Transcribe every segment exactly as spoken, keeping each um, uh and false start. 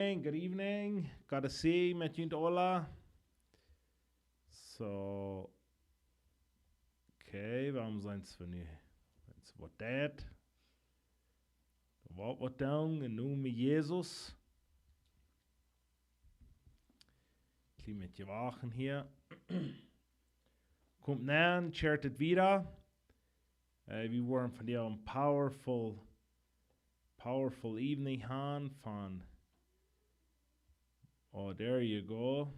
Good evening. Gottes Säajen met junt aula. So, okay, wuarom sent wie nu? Sent wie waut dead? Waut, waut dan? Em Nomen Jesus. Kjlien bät wachten hia. Komt nenn, sharet et wieda. Äh, wie woaren vondoag een powerful, powerful evening haben von, oh, there you go.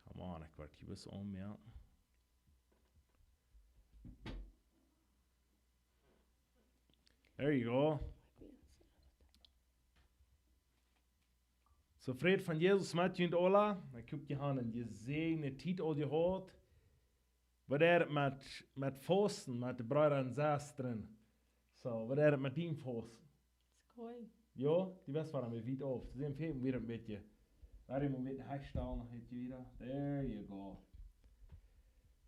Come on, ekj woa hia waut ommoaken. There you go. So, Fräd von Jesus met junt aula. Ekj hop, jie haben eene jesäajende Tiet aul jehaut. Waut es et met, met Fausten, met de Breeda un Sestren? So, waut es et met dien Fausten? It's going. Jo, du best wada een bät wiet auf. Du sitst wada een bät. Lass die mol een bät hia stalen, noch een bät wieda. There you go.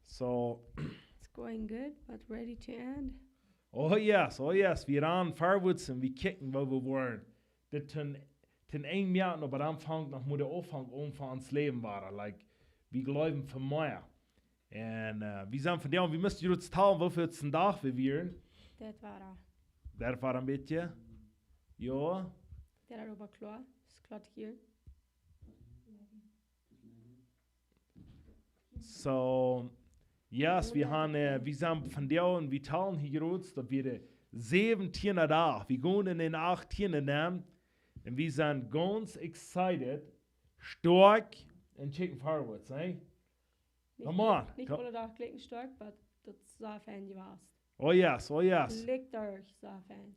So, It's going good, but ready to end. Oh yes, oh yes. Wie rannen verwoats un wie kjikjen, wua wie woaren. Dit toom, toom Enj moaken, oba dan fangt noch mol de Aunfank aun von ons Läwen wada. Like, wie jleewen fa mea. Un, äh, wie sent vondoag, wie musten junt vetalen, woo väl Dach wie wieren. Daut wia. Daut wia een bät. Jo. Daut es oba kloa. Es kloa hia. So, yes, wie haben, äh, wie sent vondoag un wie talen hia jrod, daut wia de säwentieende Dach. Wie gonen en dän achtieenden nenn. Un wie sent gaunz excited, stoakj un kjikjen verwoats, ne? Nich Come on. Nich Come aule Dach jlikj stoakj, but daut es sea fein jewast. Oh yes, oh yes. Jlikj doa sea fein.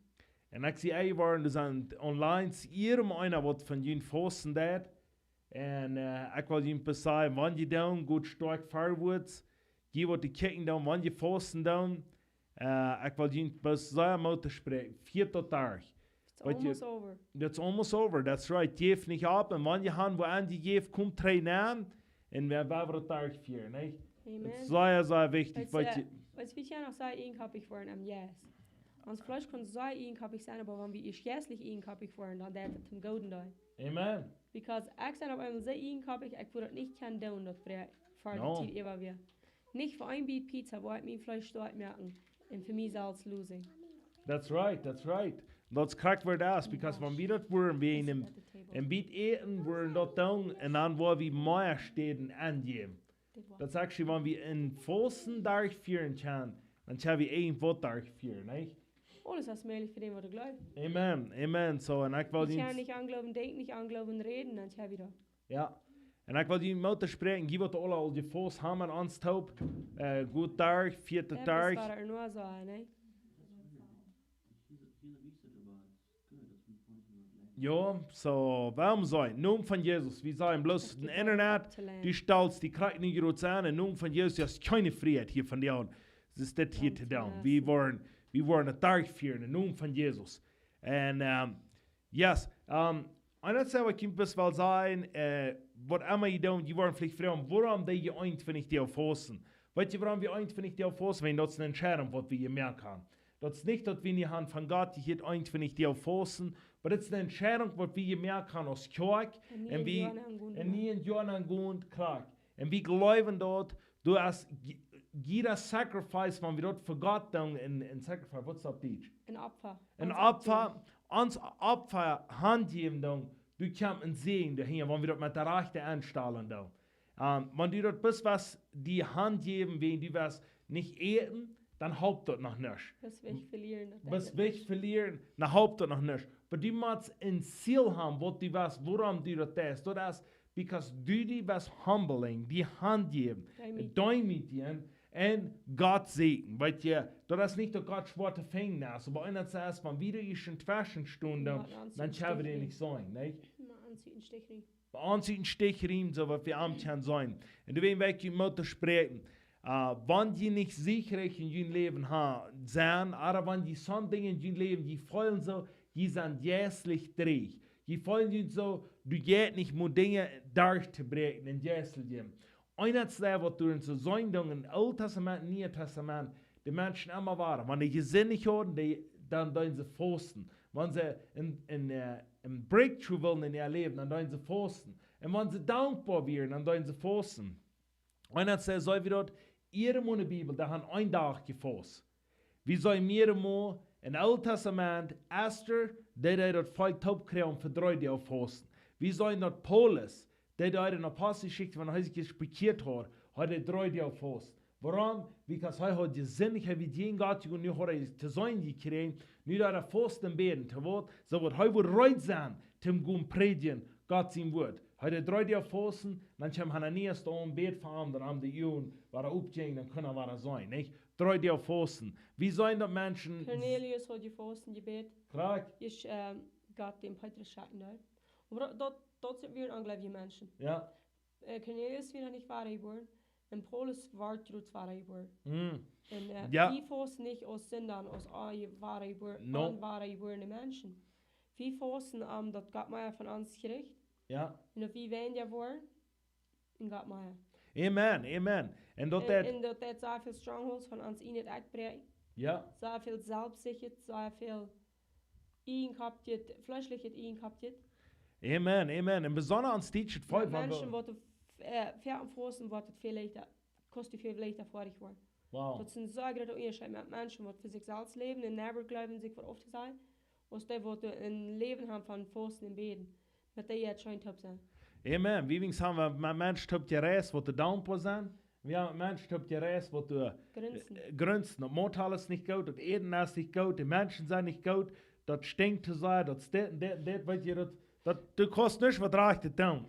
Un ekj see, ey, woaren, doa sent online, see, jieda eena waut von junt fausten deed. Un, äh, ekj well junt bloos sajen, wan jie doonen, goot stoakj verwoats. Jie waut dee kjikjen doonen, wan jie fausten doonen. Äh, ekj well junt bloos sajen, Moot toospräakjen. Fiat daut derch. It's Waut jie almost over. That's almost over, that's right. Jäft nich opp. Un wan jie haben waut aunjejäft, komt trigj nenn. Un wie woaren daut derchfieren, nich? Amen. Daut es sea, sea wichtich, Weetst, waut äh, jie weetst, wie kjennen noch sea ieejenkoppich woaren aum Jeist. Ons Fleesch kaun sea ieejenkoppich sennen, oba wan wie ieescht jeistlich ieejenkoppich woaren, dan deit et toom Gooden doonen. Amen. Because ekj sie opp eemol soo ieejenkoppich, ekj wudd daut nich kjennen doonen, daut wia ver de No. Tiet äwa wia. Nich fa een Biet Pizza, woa ekj mien Fleesch stoakj moaken un fa mie selfst losen. That's right, that's right. Daut es krakjt waut daut es, because wan wie daut woaren, wie en, en Biet äten, woaren daut doonen, un dan woa wie mea Städen aunjäwen. Daut es actually, wan wie en Fausten derchfieren kjennen, dan kjenn wie irjentwaut derchfieren, nich? Aules es mäajlich fa dän, waut jleeft. Amen, amen. So, un ekj well Wie kjennen nich aunjleewen denkjen, nich aunjleewen räden, dan kjenn wie daut. Jo. Un ekj well junt Moot toospräakjen, jie waut aula aul jefaust haben aun ons toop, äh, goot derch, fiat daut derch. Wada nur so, ne? Jo, so, wuarom soo? Em Nomen von Jesus, wie sajen bloos Daut dän jeft Internet, opp to läsen. Du stalst die krakjt nich jrod aun, em Nomen von Jesus, du hast kjeene Frieheit hia vondoag. Daut es dit hia Dankje, to doonen. Wie woaren, wie woaren daut derchfieren, em Nomen von Jesus. Un, ähm, Yes, ähm, un daut es waut ekj bloos well sajen, äh, waut emma jie doonen, jie woaren veleicht froagen, wuarom deed jie eenuntwintich Doag fausten? Weetst du, wuarom wie eenuntwintich Doag fausten? Wiels daut es eene Entscheidunk, waut wie jemoakt haben. Daut es nich, daut wie nich haben von Gott jehieet eenuntwintich Doag fausten, oba daut es eene Entscheidunk, waut wie jemoakt haben aus Kjoakj. En nieen Un wie Joa aungonen. En nieen Joa aungonen, krakjt. Un wie jleewen daut, du hast j-, jieda sacrifice, wan wie daut fa Gott doonen, en, en sacrifice, waut es daut opp Dietsch? Een Opfa. Een Ons Opfa, Opfa. Ons Opfa hanjäwen doonen, du kjemst en Säajen doahan, wan wie daut met de rajchte Enstellunk doonen. Ähm, wan du daut bloos woascht die hanjäwen, wan du woascht nich äten, dan halpt daut noch nich. Bloos Jewicht velieren, daut Bloos helpt Jewicht nich. Velieren, dan halpt daut noch nich. Oba du motst een Ziel haben, waut du woascht, wuarom du daut deist. Daut es, because du die woascht humbling, die hanjäwen, Deemootjen. Deemootjen un Gott säajnen. Weetst du, daut es nich daut Gott schwoa to finjen es, oba eent es, wan wie doa ieescht tweschen stonen, Jo, dan, ons dan ut dän kjenn wie Stich dän nich. Nich seenen, nä? Jo, ons ut dän Stich nich. Bie ons ut dän Stich riemen, soo waut wie am kjennen seenen. Un doawäajen well ekj junt Moot toospräakjen. Äh, wan jie nich siegreich en jun Läwen ha-, sent, ooda wan jie soone Dinja en jun Läwen, jie feelen soo, jie sent jeistlich dreech. Jie feelen junt soo, du jeist nich mea Dinja derchtobräakjen en jeistlich Läwen. Eent es daut, waut doa en soo Sendungen em Oolen Tastament, Nieen Tastament, de Menschen emma wieren. Wan dee jesindicht hauden, dee, dan deeden see fausten. Wan see een, een, äh, een breakthrough wullen en äa Läwen, dan deeden see fausten. Un wan see dankboa wieren, dan deeden see fausten. Un daut sajcht, soo aus daut hia en de Bibel, dee haben een Dach jefaust. Wie seenen mea un mea em Oolen Tastament, Ester, dee, dee daut Volkj toopkjrieech fa dree Doag fausten. Wie seenen daut Paulus, dee, dee en Aposteljeschicht, wan hee sikj bekjieet haud, haud hee dree Doag faust. Wuarom? Because hee haud jesindicht, hee wia jäajen Gott, un nu haud hee to seenen jekjräajen, nu deed hee fausten un bäden, to waut, soo daut hee wudd reed sennen, toom gonen prädjen, Gott sien Wort. Hee deed dree Doag fausten, dan kjeem Hananias doa un bäd fa am, daut am de Uagen wieren opjegonen, dan kunn hee wada seenen, nich? Dree Doag fausten. Wie seenen daut Menschen Cornelius haud jefaust un jebät. Krakjt. Ieescht, ähm, Gott dän Petrus schekjen deed. Oba daut, daut, daut sent wada onjleewje Menschen. Jo. Äh, Cornelius wia noch nich wada jebuaren. Un Paulus wort jrods wada jebuaren. Mm. Un, äh, Jo. Wie fausten nich aus Sinda, aus aul wada jebuaren, No. aul wada jebuarne Menschen. Wie fausten, ähm, daut Gott mea von ons kjricht. Jo. Un daut wie weinja woaren, un Gott mea. Amen, amen. Un daut Un, deit un daut deit sea väl strongholds von ons en daut Ekj bräakjen. Jo. Sea väl selfstsichjet, sea väl ieejen Kopp, fleeschlichet ieejen Kopp. Amen, amen. Un besonda ons teachet Met voll von Menschen, waut, äh, ver un fausten, waut et väl leichta, kost et väl leichta foadich woaren. Wow. Daut es een sea groota Unjascheet met Menschen, waut fa sikj selfst läwen un never jleewen, sikj waut auftosajen, aus dee, waut een Läwen haben von fausten un bäden. Met dee jeit et scheen toop sennen. Amen. Wie wiens haben wie met Menschen toop jereist, waut doa dankboa sent. Wie haben met Menschen toop jereist, waut doa Grunzen. äh, grunzen. Daut Motel es nich goot, daut Äten es nich goot, de Menschen sent nich goot, daut stinkjt to sea, daut steit, daut, daut, weetst du, daut, daut, du kaust nuscht waut rajchtet doonen.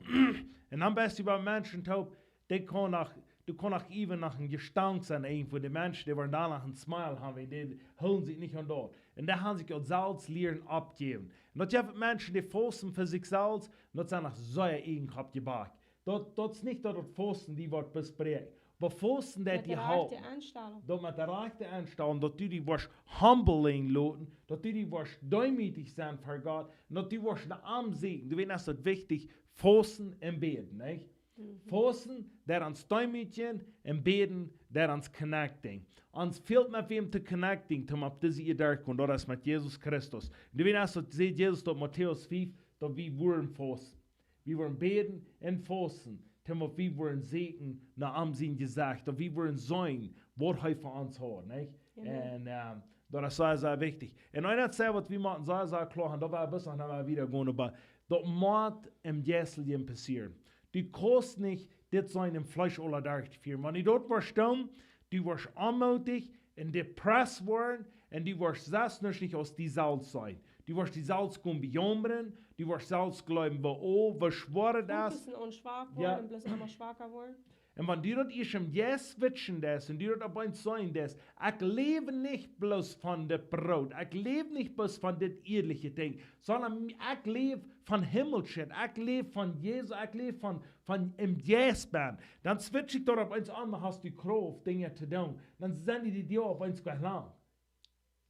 Un dan best du bie Menschen toop, dee kaun noch, du kaust noch äwen noch een Jestank sennen, een von de Menschen, dee woaren doano een smile haben, dee hoolen sikj nich aun daut. Un dee haben sikj aul selfst lieren oppjäwen. Un daut jeft Menschen, dee fausten fa sikj selfst, un daut sent noch sea ieejen Kopp jebakt. Daut, daut es nich daut, daut fausten die woat bespräakjen. Oba fausten deit Met de die rajchte halpen. Enstalunk. Daut met de rajchte Enstalunk, daut du die woascht humble loten, daut du die woascht deemootich sennen ver Gott, un daut du woascht no am sieekjen. Du weetst, daut es wichtich, fausten un bäden, nich? Mhm. Fausten, daut ons deemootjen, un bäden, daut ons connecting. Ons fält met wäm to connecting, om opp dise Ieed to komen, daut es met Jesus Christus. Un du weetst, daut sajcht Jesus daut Matäus fief, daut wie woaren fausten. Wie woaren bäden un fausten, toom waut wie woaren sieekjen no am sien Jesecht, daut wie woaren seenen, waut hee fa ons haft, nich? Amen. Un, ähm, daut es sea, sea wichtich. Un eent es sea, waut wie motten sea, sea kloa haben, daut wie bloos noch wieda gonen, oba daut mott em Jeistlichen passieren. Du kaust nich dit sennen em Fleesch aula derchfieren. Wan du daut woascht doonen, du woascht onmootich un depressed woaren un du woascht selfst nuscht nich aus die selfst seenen. Du woascht die selfst gonen bejaumren, du woascht selfst jleewen, woo, oh, woo schwoa daut es. Fokussen aun schwak Jo. woaren un bloos emma schwaka woaren. Un wan du daut ieescht em Jeist switchen deist un du daut opp eemol seenen deist, ekj läw nich bloos von dit Broot, ekj läw nich bloos von dit ieedliche Dinkj, sonda ekj läw von himmlische Dinkj, ekj läw von Jesus, ekj läw von, von em Jeist bennen. Dan switch ekj daut opp eemol om, dan hast du Krauft, Dinja to doonen. Dan sent die, die Doag opp eemol jlikj lang.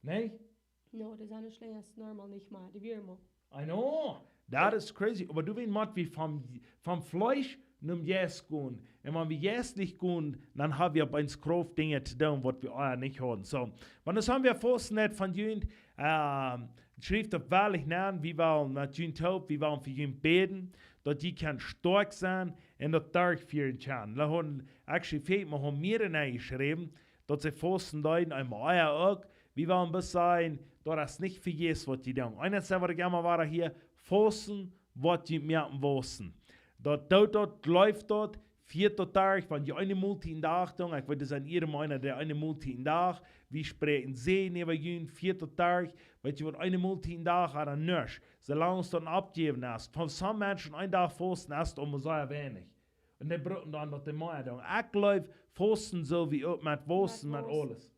Nä? No, daut es aundasch aus normal nich mea, dee wia mau. I know, that is crazy. Oba du weetst, wan wie von, von Fleesch nom Jeist gonen, un wan wie jeistlich gonen, dan hab wie opp eemol Krauft, Dinja to doonen, waut wie ea nich hauden. So, wan daut haben wie fausten nich von junt, ähm, schrift daut werkjlich aun, wie wellen met junt toop, wie wellen fa junt bäden, daut jie kjennen stoakj sennen un daut derchfieren kjennen. Wie haben, actually, fält mie, wie haben mea aunjeschräwen, daut see fausten deeden, eemol ea uk. Wie wellen bloos sajen, daut es nich vejäfs, waut jie doonen. Eent es, waut ekj emma wada hia, fausten, waut jie moaken wausen. Daut doot daut, jleeft daut, fieet daut derch, wan jie eene Moltiet dän Dach doonen. Ekj weet, daut sent hia mea, dee eene Moltiet dän Dach. Wie spräakjen Säajen äwa junt, fieet daut derch. Weetst du waut, eene Moltiet dän Dach ooda nuscht. Soo lang aus daut een Oppjäwen es. Fa some Menschen een Dach fausten es daut mau sea weinich. Un dee brucken dan daut dee mea doonen. Ekj jleew, fausten sell wie uk met wausen, Met met wausen. aules.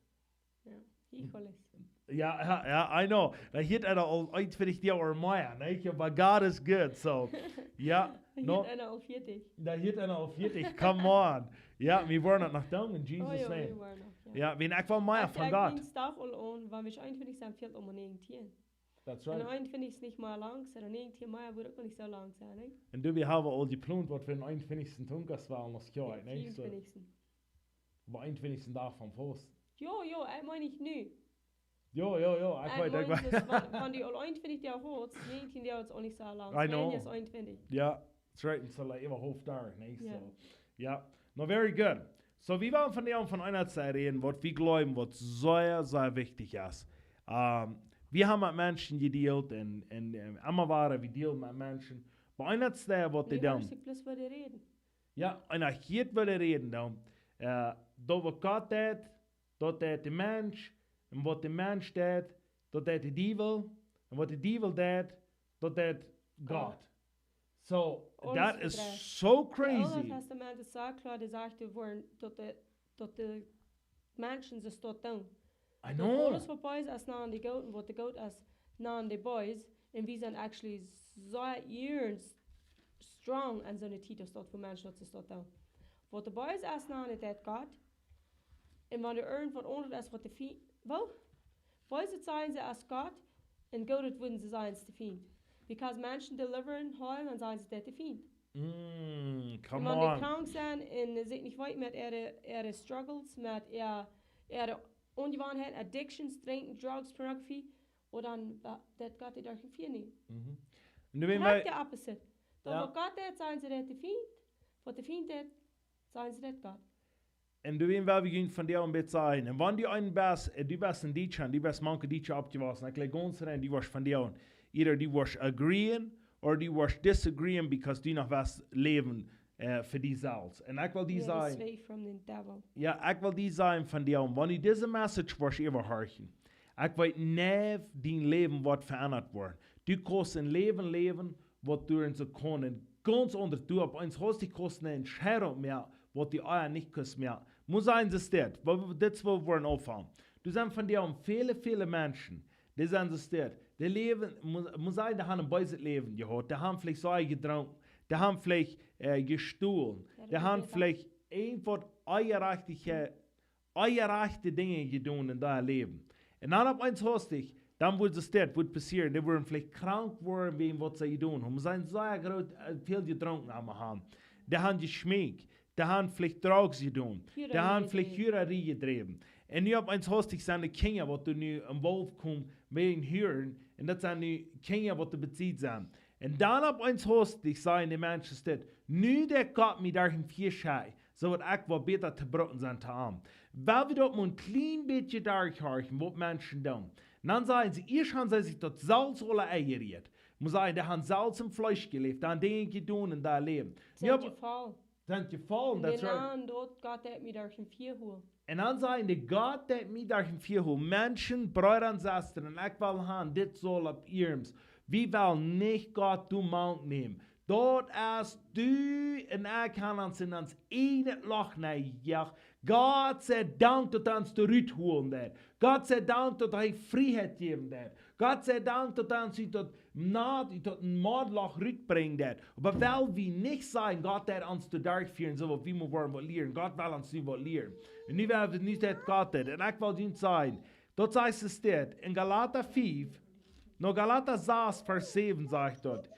Jo, hia jleew ekj. Jo, jo, jo, I know. Daut hieet eena aul eenuntwintich Joa ooda mea, nä? But God is good, so. Jo, Daut no. hieet eena aul vieetich. Daut hieet eena aul vieetich, come on. Jo, wie woaren daut noch doonen, in Oh Jesus' jo, name. wie woaren noch, jo. Jo, wan ekj well mea Ekj, von ekj Gott. dink daut aul aun, wan wie eenuntwintich sent, fält om näajentieen. That's Un right. eenuntwintich es nich mea lang, soo näajentieen mea woat uk nich soo lang sennen, nä? Un du, wie haben aul jeplont, waut wie aum eenuntwintichsten doonen, daut woat noch kjeen, nä? So. Vieauntwintichsten. Oba eenuntwintichsten Dach von Fausten. Jo, jo, ekj meen nich nu. Jo, jo, jo, ekj weet, ekj weet. Wan, wan du aul eenuntwintich Joa hast, näajentieen Joa es uk nich soo lang. I know. Näajentieen es eenuntwintich. Jo, it's right, it's like even half hour, nich? Jo. So, jo. No, very good. So, wie wellen vondoag von eent räden, waut wie jleewen, waut sea, sea wichtich es. Ähm, wie haben met Menschen jedealt un, un, un emma wieda, wie dealen met Menschen. Oba eent, waut dee doonen. Bloos wada räden. Jo, un aus ekj hia wada räden, dan, äh, daut waut Gott deed, daut deed de Mensch, un waut de Mensch deed, daut deed de Diewel, un waut de Diewel deed, daut deed Gott. Gott. So, that is so crazy. Daut Oole Tastament es soo kloa, dee sajcht, doa woaren, daut de, daut de Menschen soo daut doonen. I know. Daut aules waut bees es, nanen dee goot, un waut de goot es, nanen dee bees. Un wie sent actually soo iernst strong aun soone Tiet aus daut, wua Menschen daut soo daut doonen. Waut de bees es, nanen dee Gott. Un wan doa irjent waut aundret es, waut de Fient, woo? Beeset sajen see es Gott, un goodet wudden see sajen es de Fient. Because Menschen deliveren, heelen, dan sajen see daut de Fient. Mm, come on. Un wan dee krank sent un sikj nich weeten met äare, äare struggles, met äa, äare Onjewanheiten, addictions, drinkjen, drugs, pornography, ooda dan, äh, daut Gott dee doa nich vernämen. Mhm. Un doa wellen wie, de opposite. Daut, jo, waut Gott deed, sajen see daut de Fient, waut de Fient deed, sajen see daut Gott. Un doa wellen wie vondoag een bät seenen. Un wan du een best, äh, du best een Dietscha, du best mank Dietscha oppjewossen, ekj jleew gaunz rein, du woascht vondoag, either du woascht agreeen, or du woascht disagreeen, because du noch woascht läwen, äh, fa die selfst. Un ekj well die sajen, stay away from the devil. Jo, ekj well die sajen vondoag, wan du dise Message woascht äwahorchen, ekj weet nich, dien Läwen woat veendat woaren. Du kaust een Läwen läwen, waut du en Sekunde gaunz aundasch, du opp eemol hast, du kaust eene Entscheidunk moaken, waut du ea nich kaust moaken. Mott sennen, see steit, woo, dit es woo wie woaren aunfangen. Doa sent vondoag väle, väle Menschen, dee sent soo steit, dee läwen, mott, mott sennen, dee haben een beeset Läwen jehaut, dee haben veleicht soo jedrunken, dee haben veleicht, äh, jestolen, jo, dee haben veleicht irjent waut onjerajchte, onjerajchte Dinja jedonen en daut Läwen. Un dan opp eemol hast du, dan woat soo steit, waut passieren, dee woaren veleicht krank woaren wäajen waut see jedonen haben. See sent soo groot, äh, väl jedrunken aun haben. Dee haben jeschmeekjt, dee haben veleicht drugs jedonen, dee haben veleicht Hurarie jedräwen. Un nu opp eemol hast du, sent de Kjinja, waut doa nu aum Wolf komen, wäajen Huren, un daut sent nu Kjinja, waut doa besiet sent. Un dan opp eemol hast du, sajen de Menschen, steit, nu daut Gott mie doa nich vesteit, soo woa ekj woll bäta to brucken sennen to am. Well wie daut mau een kjlien bät derchhorchen, waut Menschen doonen. Un dan sajen see, ieescht haben see sikj daut selfst aula enjerät. Mott sennen, dee haben selfst em Fleesch jeläft, dee haben Dinja jedonen en daut Läwen. Sent jefollen. Sent jefollen, that's right. Un dan daut Gott deed mie doa nich vehoolen. Un dan sajen dee, Gott deed mie doa nich vehoolen. Menschen, Breeda un Sestren, un ekj well han, dit saul opp iernst. Wie wellen nich Gott doa mank nämen. Daut es du un ekj han ons en ons ieejnet Loch nenjejoacht. Gott sie Dank, daut hee ons doa rut holen deed. Gott sie Dank, daut hee Frieheit jäwen deed. Gott sie Dank, daut hee ons ut daut Mott, ut daut Mottloch rutbrinjen deed. Oba well wie nich sajen, Gott deed ons doa derchfieren, soo waut wie motten woaren waut lieren. Gott well ons nu waut lieren. Un nu well wie nich daut Gott deed. Un ekj well junt sajen, daut sajcht soo steit, en Galata fief, no, Galata sas, Varsch säwen sajcht daut,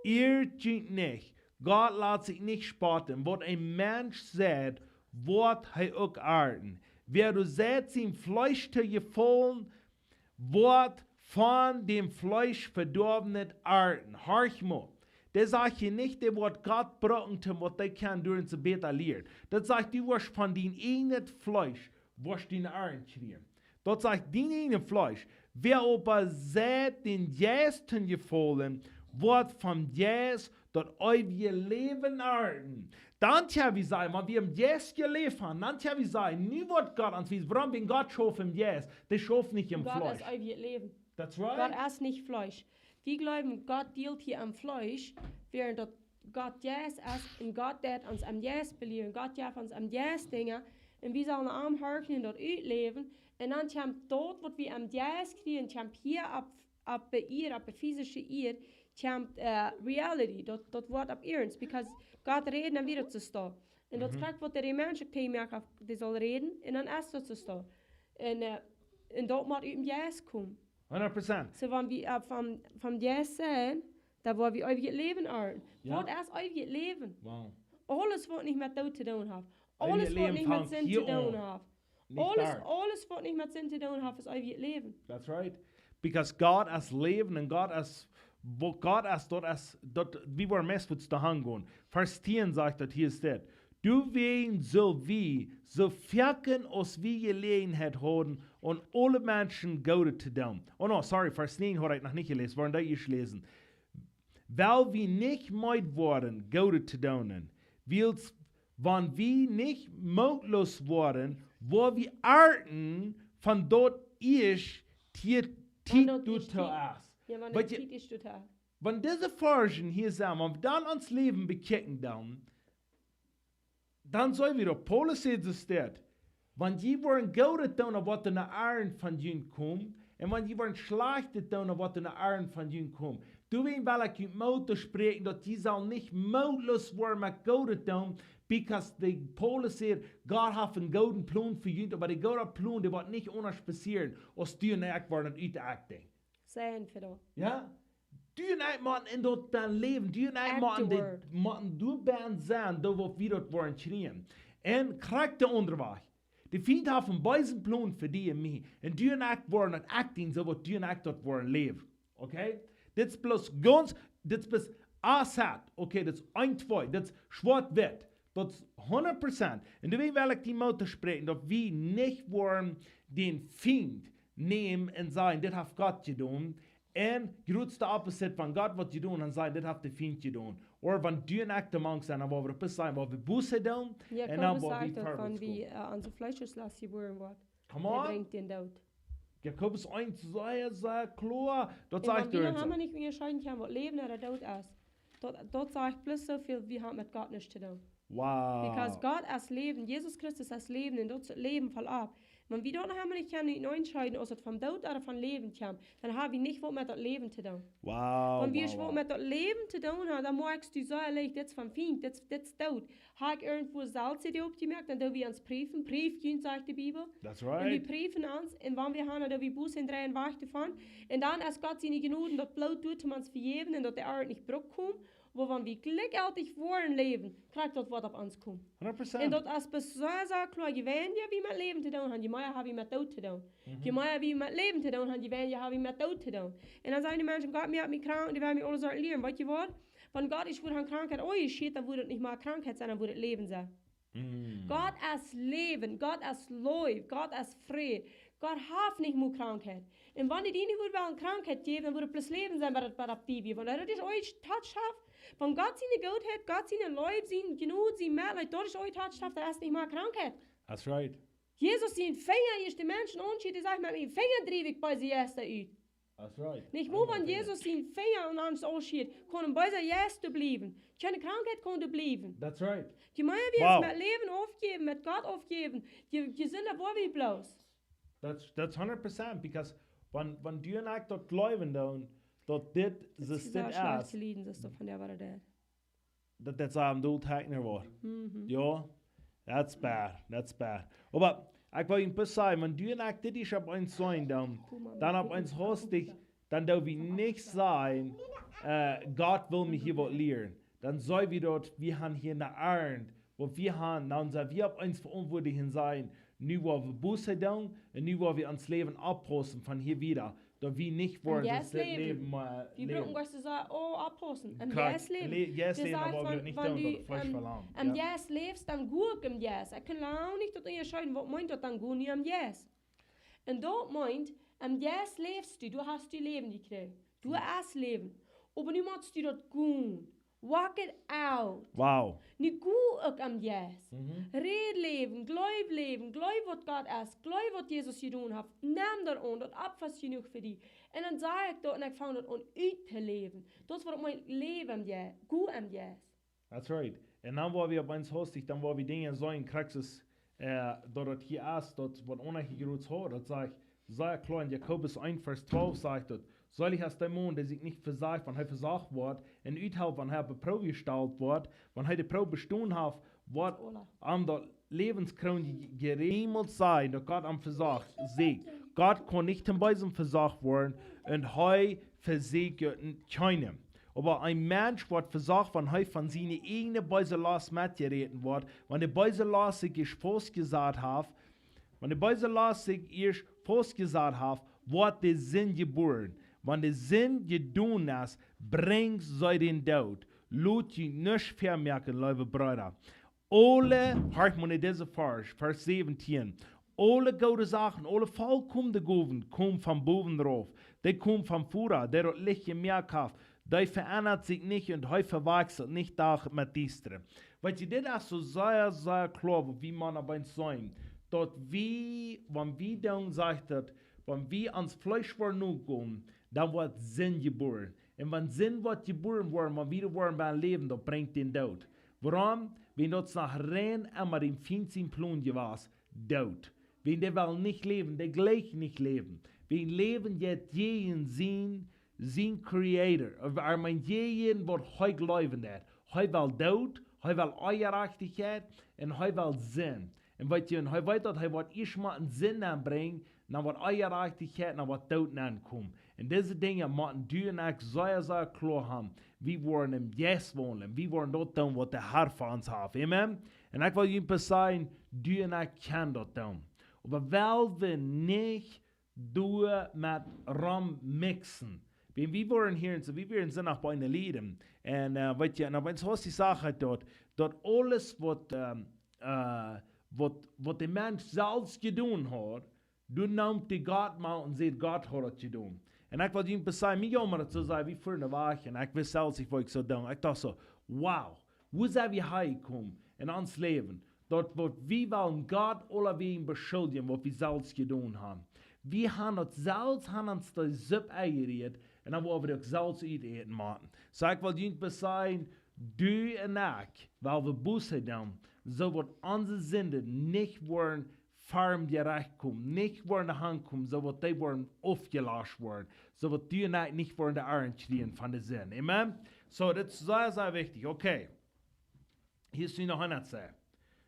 Ieet junt nich, Gott lat sikj nich spotten, waut een Mensch seit, woat hee uk arnten. Wäa doa seit sien Fleesch to jefaulen, woat von däm Fleesch Vedoawenes arnten. Horch mau. Dee sajcht hia nich, dee woat Gott brucken, toom waut dee kaun derch ons bäta lieren. Daut sajcht, du woascht von dien ieejnet Fleesch, woascht du ne Arnt kjrieen. Daut sajcht, dien ieejnet Fleesch. Wäa oba seit dän Jeist to jefaulen, woat vom Jeist daut eewje Läwen arnten. Dan kjenn wie sajen, wan wie em Jeist jeläft haben, dan kjenn wie sajen, nu woat Gott ons wiesen, wuarom? Wiels Gott schauft em Jeist, dee schauft nich em Fleesch. Gott es eewjet Läwen. That's right. Gott es nich Fleesch. Wie jleewen, Gott dealt hia aum Fleesch, wäarent daut Gott Jeist es, un Gott deit ons aum Jeist belieren. Gott jeft ons aum Jeist Dinja, un wie sellen aunhorchen un daut utläwen. Un dan kjemt daut, waut wie aum Jeist kjrieen, kjemt hia opp, opp de Ieed, opp de physische Ieed, kjemt, äh, reality, daut, daut woat opp iernst, because Gott rät un wada soo steit. Un daut es krakjt waut de Menschen Menschen moaken, dee sellen räden, un dan es daut soo steit. Un, äh, un daut mott ut dän Jeist komen. Hundert Prozent. Soo, wan wie, äh, vom, vom Jeist sent, dan woa wie eewjet Läwen arnten. Jo. Waut es eewjet Läwen? Wow. Aules waut nich met Doot to doonen haft. Aules waut nich met Sind to doonen haft. Nich Aules, doa. Aules waut nich met Sind to doonen haft, es eewjet Läwen. That's right. Because Gott es Läwen un Gott es, woo Gott es, daut es, daut, wie woaren meist fuaz doahan gonen. Varsch tieen sajcht daut hia steit: Doawäajen sell wie, soo foaken aus wie Jeläajenheit haben, aun aule Menschen Goodet to doonen. Oh no, sorry, Varsch näajen haud ekj noch nich jeläsen, woaren dee ieescht läsen. Well wie nich meed woaren, Goodet to doonen, wiels wan wie nich mootloos woaren, woa wie arnten von daut ieescht Tiet, Wan Tiet daut doa ieescht to Tiet, es. Jo, wan Weet daut je, Tiet ieescht doa to es. Wan dise Varschen hia sent, wan wie dan ons Läwen bekjikjen dan, dan sell wie daut, Paulus sajcht soo steit: Wan jie woaren Goodet doonen, woat doa eene Arnt von junt komen. Un wan jie woaren Schlajchtet doonen, woat doa eene Arnt von junt komen. Doawäajen well ekj junt Moot toospräakjen, daut jie sellen nich mootloos woaren met Goodet doonen, because de Paulus sajcht, Gott haft eenen gooden Plon fa junt, oba de goode Plon, dee woat nich aundasch passieren, aus du un ekj woaren daut utdenkjen. Seien fa daut. Jo? Du un ekj motten en daut dan läwen. Du un ekj Act motten the de, word. Motten doa bie sennen, doa wua wie daut woaren kjrieen. Un krakjt de aundre Wajch. De Fient haft eenen beesen Plon fa die un mie. Un du un ekj woaren daut acting, soo aus du un ekj daut woaren läwen. Okay? Dit es bloos gaunz, dit es bloos A Z. Okay, dit es een, twee, dit es schwoat-witt. Daut es hundat Prozent. Un doawäajen well ekj die Moot toospräakjen, daut wie nich woaren dän Fient nämen un sajen, dit haft Gott jedonen. Un jroz de opposite von Gott waut jedonen un sajen, dit haft de Fient jedonen. Ooda wan du un ekj doa mank sent, dan woa wie daut bloos sajen, woa wie Buße doonen. Un dan Jakobus woa sajcht wie daut, wan wie, äh, onse Fleesch es, lat jie woaren woat. Come on. Dee brinjt dän Doot. Jakobus eent, sea, sea kloa. Daut sajcht doa. Un wan wie dan emma nich unjascheeden kjennen, waut Läwen ooda Doot es, daut, daut sajcht bloos soo väl, wie haben met Gott nuscht to doonen. Wow. Because Gott es Läwen, Jesus Christus es Läwen un daut es Läwen voll opp. Wan wie daut noch emma nich kjennen unjascheeden, aus et von Doot ooda von Läwen kjemt, dan haben wie nich waut met daut Läwen to doonen. Wow, wow, wow. Wan wie waut met daut Läwen to doonen haben, dan moakjst du soo leicht, dit es von Fient, dit es, dit es Doot. Hab ekj irjentwua Salz doaropp jemoakt, dan doo wie ons priefen. Prieft junt, sajcht de Bibel. That's right. Un wie priefen ons, un wan wie haben, dan doo wie Buße un dreien wajch doavon. Un dan es Gott siene Jnod, daut Bloot doa toom ons vejäwen un daut de Arnt nich brukt komen. Oba wan wie jlikjjeltich woaren läwen, krakjt daut woat opp ons komen. Hundat Prozent. Un daut es bloos sea, sea kloa, je weinja wie met Läwen to doonen haben, je mea haben wie met Doot to doonen. Mhm. Je mea wie met Läwen to doonen haben, je weinja haben wie met Doot to doonen. Un dan sajen de Menschen, Gott, mie haft mie krank, dee wellen mie aule Sorten lieren. Weetst du waut? Wan Gott ieescht wudd haben Krankheit aunjeschieet, dan wudd et nich mea Krankheit sennen, dan wudd et Läwen sennen. Mm. Gott es Läwen, Gott es Leew, Gott es Fräd. Gott haft nich mol Krankheit. Un wan hee die nich wudd wellen Krankheit jäwen, dan wudd et bloos Läwen sennen, waut et, waut opp die wia. Wan daut ieescht touched haft, von Gott siene Goodheit, Gott siene Leew, siene Jnod, sien Metleet, daut ieescht touched haft, dan es nich mea Krankheit. That's right. Jesus sien Finja, ieescht de Menschen aunschieet, dee sajcht, met mien Finja driew ekj beese Jeista ut. That's right. Nich mol, wan Jesus sien Finja aun ons aunschieet, kaun een beesa Jeist doa bliewen. Kjeene Krankheit kaun doa bliewen. That's right. Je mea wie ons met Läwen aufjäwen, met Gott aufjäwen, je, je jesunta woa wie bloos. That's, that's hundat Prozent, because wan, wan du un ekj daut jleewen doonen, daut dit, daut es dit sea schlajcht es. To lieden, daut es von dee, waut et es. Daut, daut see aum Doot heikner woaren. Mhm. Jo, that's bad, that's bad. Oba ekj well junt bloos sajen, wan du un ekj dit ieescht opp eemol seenen, dan, dan opp eemol hastich, dan doo wie nich sajen, äh, Gott well mie hia waut lieren. Dan saj wie daut, wie haben hia eene Arnt, waut wie haben, dan sent wie opp eemol veauntwuatlich un sajen, nu woa wie Buße doonen un nu woa wie ons Läwen aunpaussen von hia wieda. Daut wie nich woaren Jeist läwen. Wie brucken ons to sajen, oh, aunpaussen. Em Jeist läwen. Jeist läwen, oba wan, wan du em Jeist läfst, dan goa em Jeist. Ekj kaun lang nich daut unjascheeden, waut meent daut dan goa nu em Jeist. Un daut meent, em Jeist läfst du, du hast daut Läwen jekjräajen. Du hast Läwen. Oba nu motst du daut gonen. Walk it out. Wow. Nu go uk em Jeist. Mhm. Räd Läwen, jleew Läwen, jleew waut Gott es, jleew waut Jesus jedonen haft. Nem daut aun, daut Opfa es jenuach fa die. Un dan saj ekj daut un ekj fang daut aun uttoläwen. Daut es waut ekj meen, läw em Jeist, go em Jeist. That's right. Un dan woa wie opp eemol hastich, dan woa wie Dinja seenen, krakjt soo, äh, daut et hia es, daut waut Anna hia jrods haud, daut sajcht, sea kloa en Jakobus eent Varsch twalf sajcht daut: Selig es de Maun, dee sikj nich vesajcht, wan hee vesocht woat, un uthelt, wan hee opp de Proow jestalt woat, wan hee de Proow bestonen haft, woat am daut Läwenskroon je-, jereemelt sennen, daut Gott am vesocht. Seet, Gott kaun nich toom Beesen vesocht woaren, un hee vesieekjt kjeenen. Oba een Mensch woat vesocht, wan hee von siene ieejne beese Lost metjeräten woat, wan de beese Lost sikj faustjesat haft, Wan de beese Lost sikj ieescht faustjesat haft, woat de Sind jebuaren. Wan de Sind jedonen es, brinjt see dän Doot. Lot junt nuscht väamoaken, leewe Breeda. Aule, horcht mol no disen Varsch, Varsch säwentieen. Aule goode Sachen, aule vollkomne Gowen komen von bowen rauf. Dee komen vom Voda, dee daut Licht jemoakt haft. Dee veendat sikj nich un hee vewakjselt nich Dach met Diestre. Weetst, dit es soo sea, sea kloa, waut wie motten opp eent seenen. Daut wie, wan wie dan, sajcht daut, wan wie ons Fleesch woaren nogonen, dan woat Sind jebuaren. Un wan Sind woat jebuaren woaren, wan wie doa woaren bie läwen, daut brinjt dän Doot. Wuarom? Wiels daut es noch rein emma däm Fient sien Plon jewast, Doot. Wiels dee well nich läwen, dee jleicht nich läwen. Wiels Läwen jeit jäajen sien, sien Creator. Ooda ekj meen, jäajen waut hee jleewen deit. Hee well Doot, hee well Onjerajchtichkjeit un hee well Sind. Un weetst, un hee weet daut hee woat ieescht mol Sind nenbrinjen, dan woat Onjerajchtichkjeit, dan woat Doot nenkomen. Un dise Dinja motten du un ekj sea, sea kloa haben. Wie woaren em Jeist waundlen, wie woaren daut doonen, waut de Herr fa ons haft. Amen. Un ekj well junt bloos sajen, du un ekj kjennen daut doonen. Oba well wie nich doa met romjixen. Wan wie woaren hia un soo, wie woaren soo noch bie eene Lieren. Un, äh, weetst, un opp eent haft dee Sach doa, daut aules waut, ähm, äh, waut, waut de Mensch selfst jedonen haud, du nemt dee Gott mau un sajchst, Gott haud daut jedonen. Un ekj well junt bloos sajen, mie jaumad daut soo sea, wie fuaren wajch, un ekj wist selfst nich, waut ekj sull doonen. Ekj docht soo, wow, woo sent wie hia jekomen en ons Läwen? Daut waut wie wellen Gott aulawäajen beschuldjen, waut wie selfst jedonen haben. Wie haben daut selfst, haben ons de Supp enjerieet un dan woa wie uk selfst utäten motten. Soo ekj well junt bloos sajen, du un ekj, well wie Buße doonen, soo woat onse Sinden nich woaren ver daut Jerecht komen, nich woaren aunkomen, soo woat dee woaren aufjelöscht woaren, soo woat du un ekj nich woaren de Oaja kjrieen von de Sind. Amen? Soo, daut es sea, sea wichtich. Okay. Hia es nu noch eena to sajen.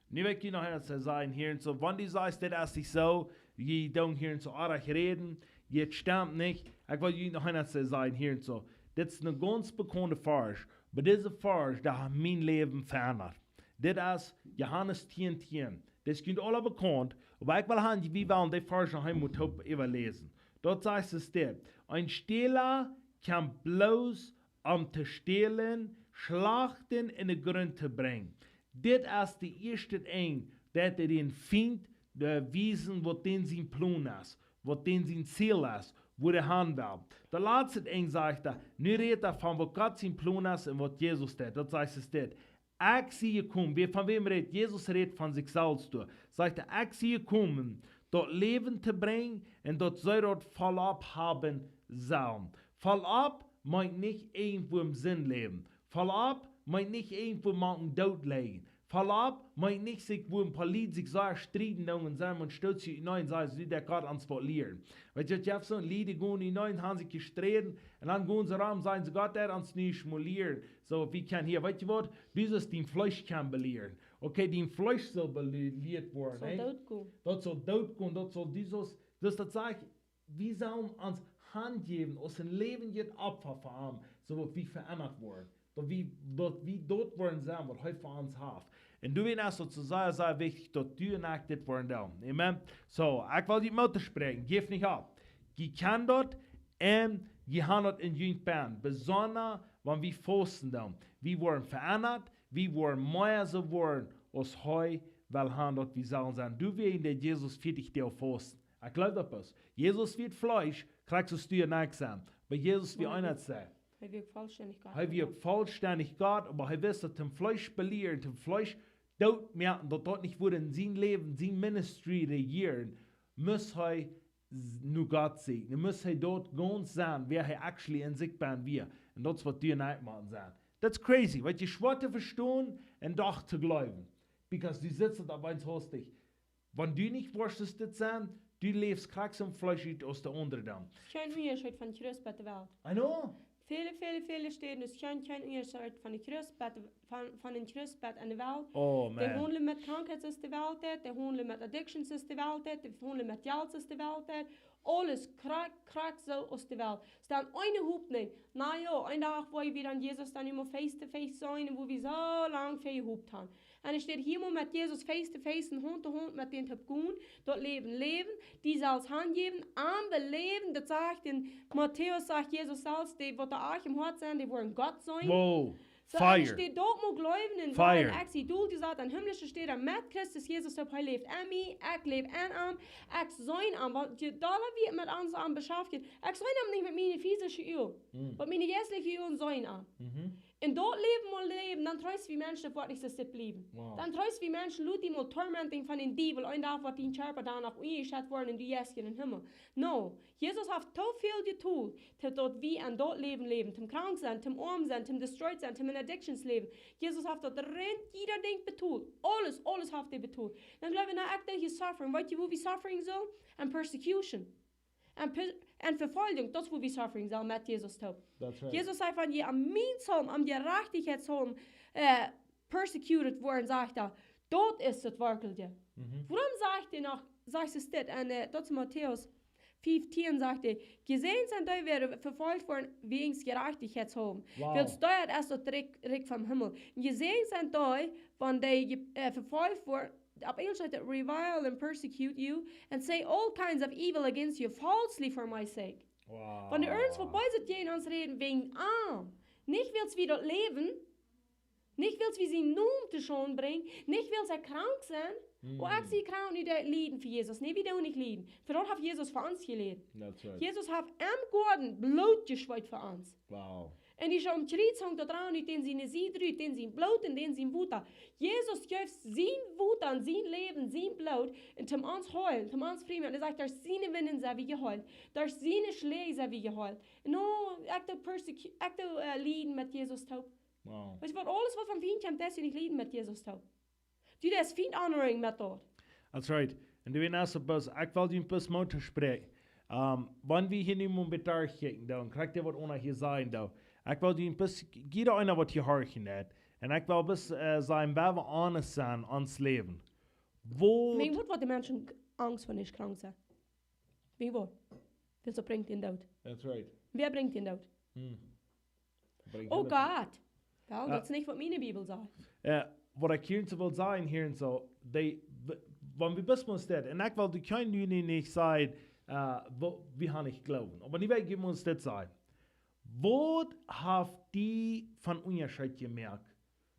Nu well ekj nu noch eena to sajen hia un soo, wan du sajchst, dit es nich soo, jie doonen hia un soo oajch räden, jie stemmen nich, ekj well junt noch eena to sajen hia un soo. Dit es een gaunz bekaunda Varsch, oba dise Varsch, dee haft mien Läwen veendat. Dit es Johanes tieen tieen. Dit es junt aula bekaunt, oba ekj well haben, wie wellen dee Varsch noch eemol toop äwaläsen. Doa sajcht et dit: Een Stäla kjemt bloos om to stälen, schlachten un em Grunt to brinjen. Dit es daut ieeschte Enj, daut dee dän Fient, äh, wiesen, waut dän sien Plon es, waut dän sien Ziel es, wua hee han well. Daut latste Enj sajcht hee, nu rät hee von waut Gott sien Plon es un waut Jesus deed. Doa sajcht et dit: Ekj sie jekomen, wäa, von wäm rät? Jesus rät von sikj selfst doa. Sajcht hee: Ekj sie jekomen, daut Läwen to brinjen un daut see daut vollop haben sellen. Vollop meent nich irjentwua em Sind läwen. Vollop meent nich irjentwua mank dän Doot lijen. Vollop meent nich sikj, wua een poa Lied sikj soo strieden doonen un sajen, maun stoot sikj utenaunda un sajcht, soo, daut Gott ons waut lieren. Weetst, jie haben soone Lied, dee gonen utenaunda, haben sikj jesträden un dan gonen see rom, sajen see, Gott, dee ons nich mol lieren. Soo, wie kjennen hia, weetst waut, du saust dien Fleesch kjennen belieren. Okay, dien Fleesch saul belieet woaren, saul doot gonen. Daut saul doot gonen, daut saul, du saust, dus daut sajcht, wie sellen ons hanjäwen aus een läwendjet Opfa fa am, soo daut wie veendat woaren. Daut wie, daut wie doa woaren sennen, waut hee fa ons haft. Un doawäajen es daut soo sea, sea wichtich, daut du un ekj dit woaren doonen. Amen. Soo, ekj well junt Moot toospräakjen, jäft nich opp. Jie kjennen daut un jie haben daut en junt bennen. Besonda, wan wie fausten doonen. Wie woaren veendat, wie woaren mea soo woaren, aus hee well haben, daut wie sellen sennen. Doawäajen deed Jesus vieetich Doag fausten. Ekj jleew daut bloos. Jesus wia Fleesch, krakjt soo aus du un ekj sent. Oba Jesus wia eent, soo. Hee wia uk vollstendich Gott. Hee wia uk vollstendich Gott, oba hee wist daut am Fleesch belieren, am Fleesch doot moaken, daut daut nich wudd en sien Läwen, sien ministry rejieren, must hee s-, no Gott seenen. Dan must hee doa gaunz sennen, wäa hee actually en sikj bennen wia. Un daut es waut du un ekj motten sennen. That's crazy. Waut es schwoa to vestonen un doch to jleewen. Because du sitst daut opp eent hastich. Wan du nich woascht dit sennen, du läfst krakjt soo Fleesch ut aus de aundre dan. Kjeen Unjascheet von Christ bat de Welt. I know. Väle, väle, väle Städen, daut es kjeen, kjeen Unjascheet von de Christ bat de, von, von een Christ bat aun de Welt. Oh, man. Dee haundlen met Krankheit soo aus de Welt deed, dee haundlen met addictions soo aus de Welt deed, dee haundlen met Jelt soo aus de Welt deed. aules krakjt, krakjt soo aus de Welt. Soo dan eene Hopninj. Na jo, een Dach woa wie dan Jesus dan emol face to face seenen, wua wie soo lang väa jehopt han. Un ekj steit hia mau met Jesus face to face un Haunt to Haunt met dän toop gonen, daut Läwen läwen, die selfst hanjäwen, am beläwen, daut sajcht en Matäus, sajcht Jesus selfst, dee waut doa ieescht em Hoat sent, dee woaren Gott seenen. Wow. Soo, fire. Ekj steit daut mau jleewen un Fire. Sajen, ekj sie doll jesat aun himmlische Städen met Christus Jesus, opp hee läft en mie, ekj läw en am, ekj sie am, wan je dolla wie met ons am beschaftjen, ekj sie am nich met miene physische Uagen, Mm. oba miene jeistliche Uagen sent am. Mhm. Un daut Läwen mol läwen, dan treest wie Menschen, daut woat nich soo steit bliewen. Wow. Dan treest wie Menschen, lot die mol tormenting von dän Diewel, een Dach woat dien Kjarpa dan noch unjeschett woaren un du jeist en dän Himmel. No, Jesus haft too väl jetolt, daut wie en daut Läwen läwen, toom krank sennen, toom oam sennen, toom destroyed sennen, toom en addictions läwen. Jesus haft daut rein, jieda Dinkj betolt. Aules, aules haft hee betolt. Dan jleew wie, na, ekj denkj, je suffering. Weetst du, wua wie suffering sent? En persecution. En, per- en Vefoljunk, daut es wua wie suffering sent met Jesus toop. That's right. Jesus säd, wan jie aun mien Naum, aun de Jerajchtichkjeit Naum, äh, persecuted woaren, sajcht hee, daut es daut werkjliche. Mhm. Wuarom sajcht hee noch, sajcht hee dit? En, äh, daut es Matäus fieftieen, sajcht hee, jesäajent sent dee, waut vefolcht woaren wäajen Jerajchtichkjeit Naum. Wow. Wiels dee es daut Rikj, Rikj vom Himmel. Un jesäajent sent dee, wan dee je-, äh, vefolcht woaren, opp Enjlisch sajcht hee, revile and persecute you, and say all kinds of evil against you falsely for my sake. Wow. Wan dee irjentwaut Beeset jäajen ons räden wäajen am. Nich wiels wie daut läwen, nich wiels wie sienen Nomen to Schaund brinjen, nich wiels ekj krank sie, Mm. oh, ekj sie krank, nu doo ekj lieden fa Jesus. Nä, wie doonen nich lieden. Fa daut haft Jesus fa ons jeleden. That's right. Jesus haft em Goaden Bloot jeschweet fa ons. Wow. Un dee es aum Kjriez hunk doa aun, ut dän siene Sied rut, dän sien Bloot un dän sien Wota. Jesus jeef sien Wota un sien Läwen, sien Bloot, un toom ons heelen, toom ons frie moaken. Hee sajcht, derch siene Wunden sent wie jeheelt. Derch siene Schläaj sent wie jeheelt. No, ekj doo persecu-, ekj doo, äh, lieden met Jesus toop. Wow. Weetst du waut, aules waut von Fiend kjemt, daut es nich lieden met Jesus toop. Du, daut es Fiend honoring met daut. That's right. Un du weetst, bloos, ekj well die bloos Moot toospräakjen. Ähm, wan wie hia nu mol bedarf kjikjen, dan kjricht hee waut aun hia sajen, dan. Ekj well die bloos, jieda eena waut hia horchen deit. Un ekj well bloos, äh, sajen, wan wie honest sent aun ons Läwen. Woo Mien Gott, waut de Menschen Angst von nich krank sent. Woo woat? Wiels daut brinjt dän Doot. That's right. Wäa brinjt dän Doot? Hm. Brinjt Oh dän Doot. Gott. Well, Ja. daut es nich waut miene Bibel sajcht. Äh, waut ekj hia soo well sajen, hia soo, dee, w-, wan wie bloos mol steit, un ekj well die kjeen nu nich sajen, äh, woo, wie haben nich Gloowen. Oba nu well ekj mol steit sajen. Waut haft die von Unjascheet jemoakt,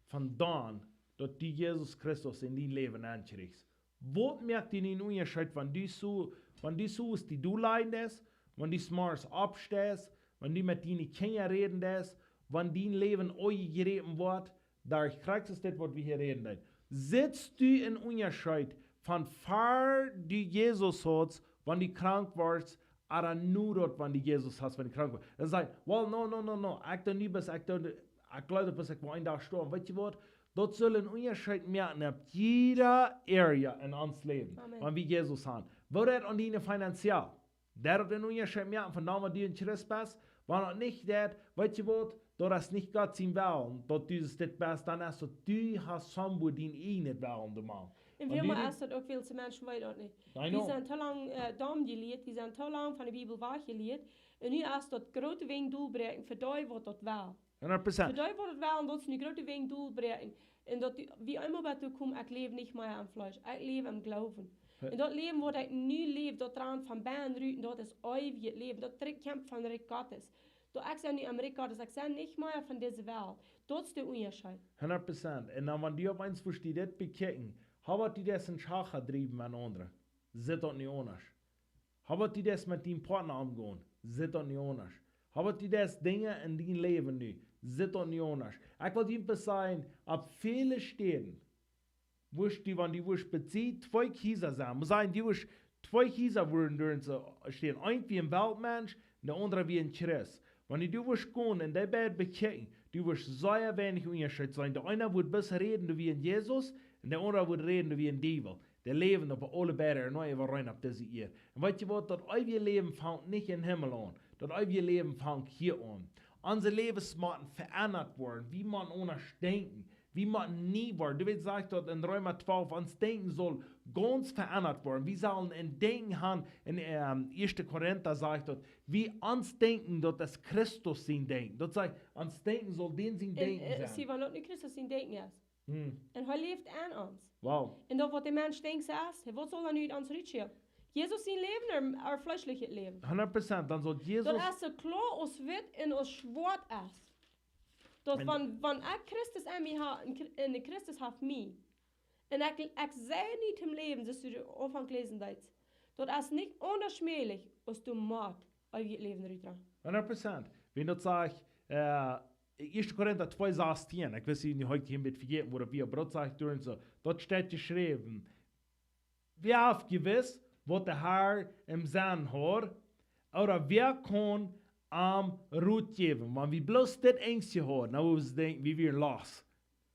von dan, daut du Jesus Christus en dien Läwen aunjenomen hast? Waut moakt dän Unjascheet, wan du soo, wan du soo aus die du leiden deist, wan du zemorjes oppsteist, wan du met diene Kjinja räden deist, wan dien Läwen aunjejräpen woat, doa kjrichst du dit, waut wie hia räden doonen. Sitst du en Unjascheet von ver du Jesus hast, wan du krank woascht, ooda nu daut, wan du Jesus hast, wan du krank woascht? Dan sajcht, well, no, no, no, no, ekj doo nu bloos, ekj doo, ekj jleew, daut bloos ekj woa een Dach stoawen. Weetst du waut? Daut saul een Unjascheet moaken opp jieda Area en ons Läwen, Amen. wan wie Jesus haben. Woo daut aun diene finanziell? Daut daut een Unjascheet moaken, von dan wan du en Christ best, wan daut nich daut, weetst du waut, daut es nich Gott sien Wellen, daut du dit best, dan es daut du hast somewhere dien eejnen Wellen, de Maun. Un Wan du wiemol dit es daut uk, väl Menschen weeten daut nich. I Die know. sent too lang, äh, domm jelieet, die sent too lang von de Bibel wajchjelieet. Un nu es daut groote Wind doabräakjen fa dee, waut daut well. Hundert Prozent. Fa dee, waut daut well, un daut es nu groote Wind doabräakjen. Un daut die, wie eemol bie daut komen, ekj läw nich mea aum Fleesch, ekj läw em Gloowen. Ja. Un daut Läwen, waut ekj nu läw, daut rant von bennen rut, un daut es eewjet Läwen. Daut Rikj kjemt von Rikj Gottes. Daut ekj sie nu em Rikj Gottes, ekj sie nich mea von dise Welt. Daut es de Unjascheet. Hundert Prozent. Un dan, wan du opp eemol woascht dit bekjikjen, hab du dit en Schacha driewen met aundre. Sitt daut nu aundasch? Hab du dit met dien Partner omgonen? Sitt daut nu aundasch? Hab du dit Dinja en dien Läwen nu? Sitt daut nu aundasch? Ekj well die bloos sajen, opp väle Städen, woascht du, wan du woascht bie twee Kjricha sennen, mott sennen, du woascht twee Kjricha woaren doa soo stehen. Eent wie een Weltmensch, un de aundre wie een Christ. Wan du woascht gonen un dee beid bekjikjen, du woascht sea weinich Unjascheet seenen. De eena woat bloos räden doa wie een Jesus, un de aundre woat räden doa wie een Diewel. Dee läwen opp aule beid noch äwarein opp dise Ieed. Un weetst du waut, daut eewje Läwen fangt nich em Himmel aun. Daut eewje Läwen fangt hia aun. Onse Läwes motten veendat woaren. Wie motten aundasch denkjen. Wie motten nie woaren. Du weetst, sajcht daut en Reema twalf, ons Denkjen saul gaunz veendat woaren. Wie sellen een Denkjen haben, en, ähm, Ieeschte Korinta sajcht daut, wie ons Denkjen, daut es Christus sien Denkjen. Daut sajcht, ons Denkjen saul dän sien En, Denkjen äh, sennen. Sie, wan daut nu Christus sien Denkjen es. Hm. Un hee läft en ons. Wow. Un daut waut de Mensch denkjt, soo es, waut saul dan nu ut ons rutkomen? Jesus sien Läwen, ooda, ooda fleeschlichet Läwen? Hundat Prozent, dan saul Jesus Daut es soo kloa aus witt un aus schwoat es. Daut En wan, wan ekj Christus en mie ha, un Chri-, un Christus haft mie. Un ekj, ekj sie nich em Läwen, soo aus du aunfangs läsen deetst. Daut es nich onmäajlich, aus du moakst, eewjet Läwen rutdroagen. Hundat Prozent. Wan daut sajcht, äh, Ieeschte Korinta twee sastieen, ekj weet nich, hab ekj hia een bät vejäten, woo daut wia, oba daut sajcht doa soo, daut steit jeschräwen. Wäa haft jewist, waut de Herr em Senn haud, ooda wäa kaun am Rot jäwen? Wan wie bloos dit eensje hauden, dan wudd wie denkjen, wie wieren lost.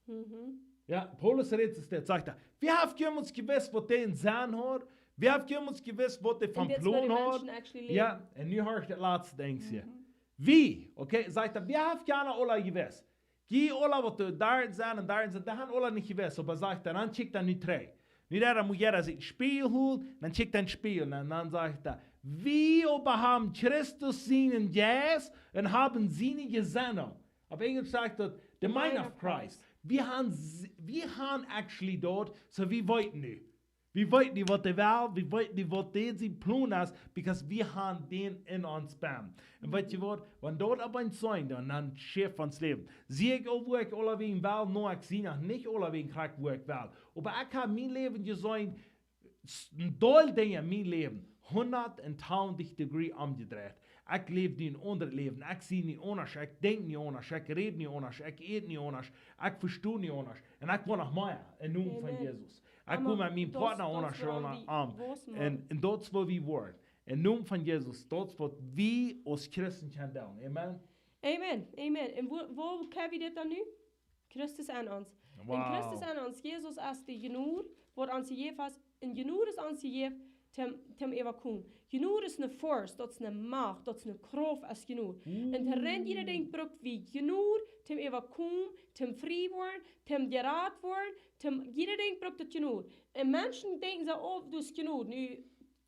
Mhm. Jo, Paulus rät es dit, sajcht hee, wäa haft jemols jewist, waut dee em Senn haud? Wäa haft jemols jewist, waut dee fa Plon haud? Actually Jo, läwen. Un nu hab ekj daut latste Dinkj hia. Mhm. Wie, okay, sajcht hee, wäa haft jana aula jewist? Jie aula, waut doa doa sent un doa sent, dee haben aula nich jewist, oba sajcht hee, dan kjikj dan nu trigj. Nu, dan mott jieda sikj een Spieejel holen, dan kjikjt hee em Spieejel, un dan sajcht hee, wie oba haben Christus sienen Jeist un haben siene Jesennen. Opp Enjlisch sajcht daut, the mind of Christ. Wie haben, s-, wie haben actually daut, soo wie weeten nu. Wie weeten nich, waut hee well, wie weeten nich, waut dee sien Plon es, because wie haben dän en ons bennen. Un weetst du waut? Wan daut opp eemol soo es, dan, dan schauft ons Läwen. See ekj aul, wua ekj aulawäajen well? Nä, ekj see noch nich aulawäajen krakjt, wua ekj well. Oba ekj hab mien Läwen jeseenen, s-, een Deel Dinja en mien Läwen, hundat tachentich Degree omjedreit. Ekj läw nu een aundret Läwen. Ekj see nich aundasch, ekj denkj nich aundasch, ekj räd nich aundasch, ekj ät nich aundasch, ekj vesto nich aundasch. Un ekj well noch mea, em Nomen von Amen. Jesus. Ekj Amen. Well met mienen Daut, Partner daut aundasch woaren aun, wie aun. Wausen woaren. Un, un daut es waut wie woaren. Em Nomen von Jesus, daut es waut wie aus Christen kjennen doonen. Amen. Amen, amen. Un woo, woo kjenn wie dit dan nu? Christus en ons. Un Wow. Christus en ons, Jesus es de Jnod, waut ons jejäft es, un Jnod es ons jejäft, toom, toom äwakomen. Jnod es eene Force, daut es eene Macht, daut es eene Krauft aus Jnod. Un to rennen, jieda Dinkj brukt wie Jnod, toom äwakomen, toom frie woaren, toom jerat woaren, toom, jieda Dinkj brukt daut Jnod. Un Menschen denkjen soo, oh, daut es Jnod, nu,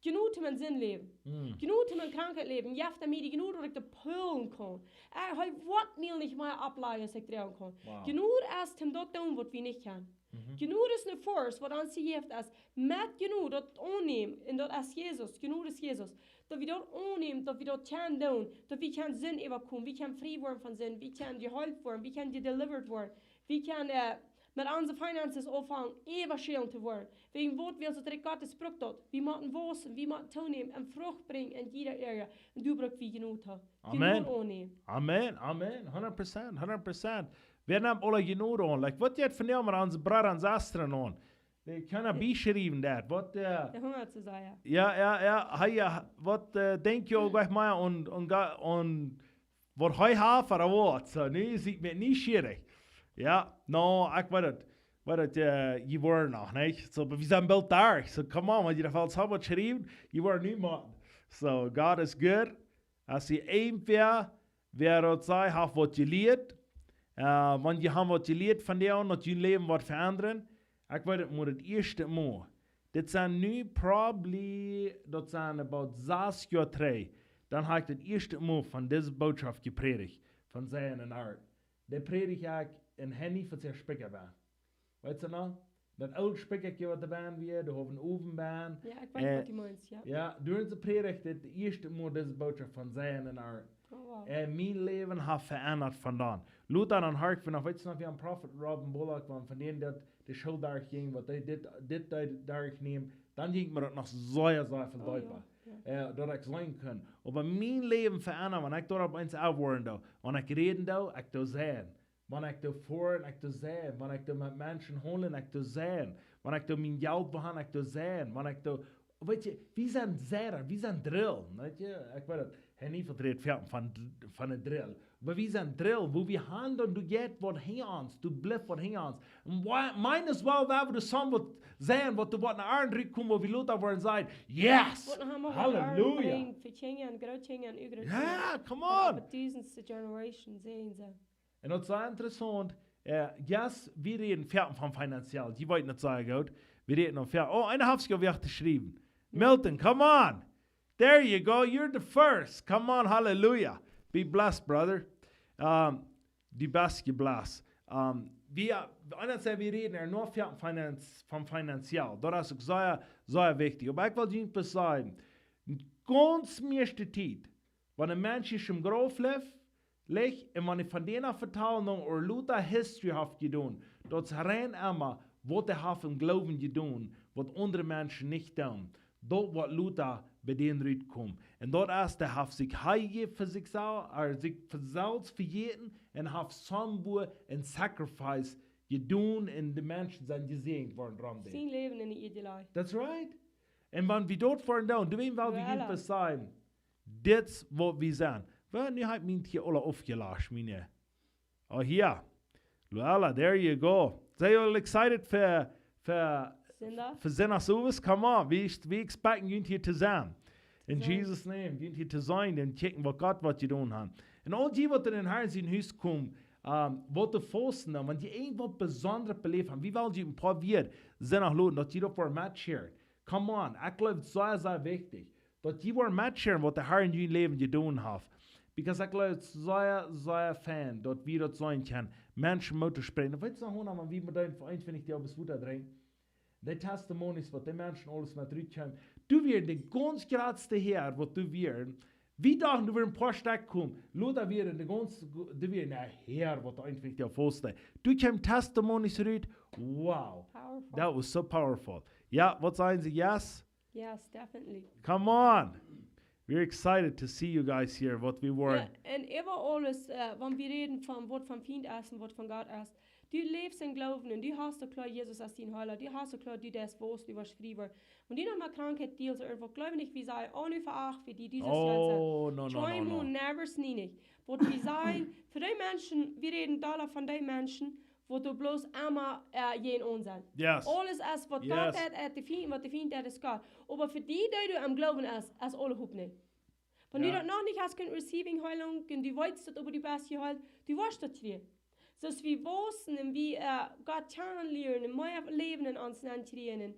Jnod toom en Sind läwen. Mm. Jnod toom en Krankheit läwen. Jeft hee mie de Jnod, daut ekj de Pillen kaun. Hee, hee woat mie nich mea oppläajen, aus ekj droagen kaun. Wow. Jnod es toom daut doonen, waut wie nich kjennen. Mhm. Jnod es eene Force, waut ons jejäft es, met Jnod daut aunnämen. Un daut es Jesus, Jnod es Jesus. Daut wie daut aunnämen, daut wie daut kjennen doonen, daut wie kjennen Sind äwakomen, wie kjennen frie woaren von Sind, wie kjennen jeheelt woaren, wie kjennen jedelivered woaren, wie kjennen, äh, met onse finances aunfangen, äwaschälen to woaren. Wäajen waut wie ons daut Rikj Gottes brukt daut. Wie motten wausen, wie motten toonämen un Frucht brinjen en jieda Area. Un doa bruck wie Jnod haben. Amen. Jnod aunnämen. Amen, amen. Hundat Prozent, hundat Prozent. Wie neemen aule Jnod aun. Like, waut jeit vondoag met onse Breeda un Sestren aun? Dee kjennen bieschriewen daut. Waut, äh, De Hunga to sajen. Jo, jo, jo. Hee, jo, waut, äh, denkj jie uk ieescht mol aun, aun, aun waut hee haft ooda waut? Soo, nu sie ekj mie nieschierich. Jo, no, ekj weet daut. Weet daut, äh, jie woaren noch, nich? Soo, oba wie sent boolt doa. Soo, come on, wan jie doa fält soo waut schriewen, jie woaren nu motten. Soo, God is good. Aus jie irjentwäa, wäa daut see haft waut jelieet, äh, wan jie haben waut jelieet von dee, daut jun Läwen woat veendren. Ekj weet daut mau daut ieeschte Mol. Dit sent nu probably, daut sent about sas Joa trigj. Dan hab ekj daut ieeschte Mol von dise Botschoft jeprädicht, von Seien un Arnt. Dee prädicht ekj en Henny von Sechs Spikja wia. Weetst du noch? Daut oole Spikja, waut doa bie wia, dee haud eenen Owen bie. Jo, ekj weet, äh, waut du meenst, jo. Jo, doa es de Prädicht, daut ieeschte Mol dise Botschoft von Seien un Arnt. Oh, wow. Un mien Läwen haft veendert von dan. Lota, dan hab ekj von, weetst du noch, wie een Profeet Robin Bullock, wan von dän daut de School derchjinkj, waut hee dit, dit, dit derchneem, dan jinkj mie daut noch sea, sea väl Oh, jo, deepa. Jo. Äh, daut ekj seenen kunn. Oba mien Läwen veendert, wan ekj doa opp eemol aun woaren doo, wan ekj räden doo, ekj doo seien. Wan ekj doo foaren, ekj doo seien. Wan ekj doo met Menschen haundlen, ekj doo seien. Wan ekj doo mien Jelt behaundlen, ekj doo seien. Wan ekj doo, weetst du, wie sent Seier, wie sent Drill, weetst du? Ekj weet daut, Henny verträd väl von, von de Drill. Oba wie sent Drill, wua wie haundlen, doa jeit waut hinja ons, doa blift waut hinja ons. Un wa-, might as well, wan wie doa soo waut seien, waut doa waut no aundre komen, wua wie lota woaren seien. Yes! Waut noch emma waut Halleluja! Aunbrinjen fa Kjinja un Grootkjinja un Uagrootkjinja. Jo, come on! Opp de dusendste Generation seenen see. Un daut es soo interessaunt, Äh, yes, wie räden foaken von finanziell. Jie weeten daut sea goot. Wie räden aul foaken. Oh, eena haft sikj aul wada jeschräwen. Milton, come on. There you go. You're the first. Come on, hallelujah. Be blessed, brother. Ähm, du best jeblest. Ähm, wie, eena säd, wie räden hia nich von finanz-, von finanziell. Daut es uk sea, sea wichtich. Oba ekj well junt waut sajen. Gaunz mieeschte Tiet, wan een Mensch hia em Grauf licht, licht, un wan ekj von dän vetalen, dan ooda lota history haft jedonen, daut es rein emma, waut hee haft em Gloowen jedonen, waut aundre Menschen nich doonen. Daut woat lota bie dän rutkomen. Un daut es, dee haft sikj heiljeef fa sikj selfst, ooda sikj fa selfst vejäten un haft somehow een sacrifice jedonen un de Menschen sent jesäajent worden rom dän. Sien Läwen enne Ied jelajcht. That's right. Un wan wie daut fa doonen, du weetst waut wie Luella. Hia passieren. Dit es waut wie sent. Well, nu hab ekj mie hia aula aufjelascht, miene. Oh, hia. Luella, there you go. Sent jie aul excited fa, fa, Sindach? Fa Sindach Service? Come on, wie, wie expecten junt hia to sennen. In Sennen. Jesus' name, junt hia to sennen un kjikjen waut Gott woat jedonen haben. Un aul dee waut en dän Herrn sien Hus komen, ähm, waut to fausten dan, wan jie irjent waut Besondret beläft haben, wie wellen junt een poa Wieed Sindach loten, daut jie doa fa metsharen. Come on, ekj jleew, daut es sea, sea wichtich. Daut jie woaren metsharen, waut de Herr en jun Läwen jedonen haft. Because ekj jleew, daut es sea, sea fein, daut wie daut seenen kjennen. Menschen Moot to spräakjen. Weetst du noch, wan wie met dän fa eenuntwintich Joa bloos Wota drinkjen? De Testimonies, waut de Menschen aules met rutkjeemen. Du wieescht de gaunz jratste Häa, waut du wieescht. Wie dochten, du wieescht een poa Stekj komen. Lota wieescht de gaunz, du wieescht een Häa, waut eenuntwintich Joa fausten. Du kjeemst Testimonies rut. Wow. Powerful. That was so powerful. Jo, waut sajen see? Yes? Yes, definitely. Come on. We're excited to see you guys here, waut wie woaren. Jo, un äwa aules, äh, wan wie räden von waut von Fient es un waut von Gott es. Du läfst em Gloowen un du hast daut kloa, Jesus es dien Heela. Du hast daut kloa, du deist waut, du woascht frie woaren. Wan du noch met Krankheit dealst ooda irjent waut, jleew nich, wie sajen, oh, nu veracht wie die, du best Oh, no, no, no, no. Try me, never, nie nich. Waut wie sajen, fa dee Menschen, wie räden doa von dee Menschen, waut doa bloos emma, äh, jäajen ons sent. Yes. Aules es waut Gott Yes. haft, haft de Fient, waut de Fient haft, es Gott. Oba fa dee, dee du em Gloowen best, es aule Hopninj. Wan du Jo. daut noch nich hast kunt receiving Heilunk, un du weetst daut, oba du best jeheelt, du woascht daut kjrieen. Soo aus wie wausen un wie, äh, Gott kjanen lieren un mea Läwen en ons nenkjrieen un,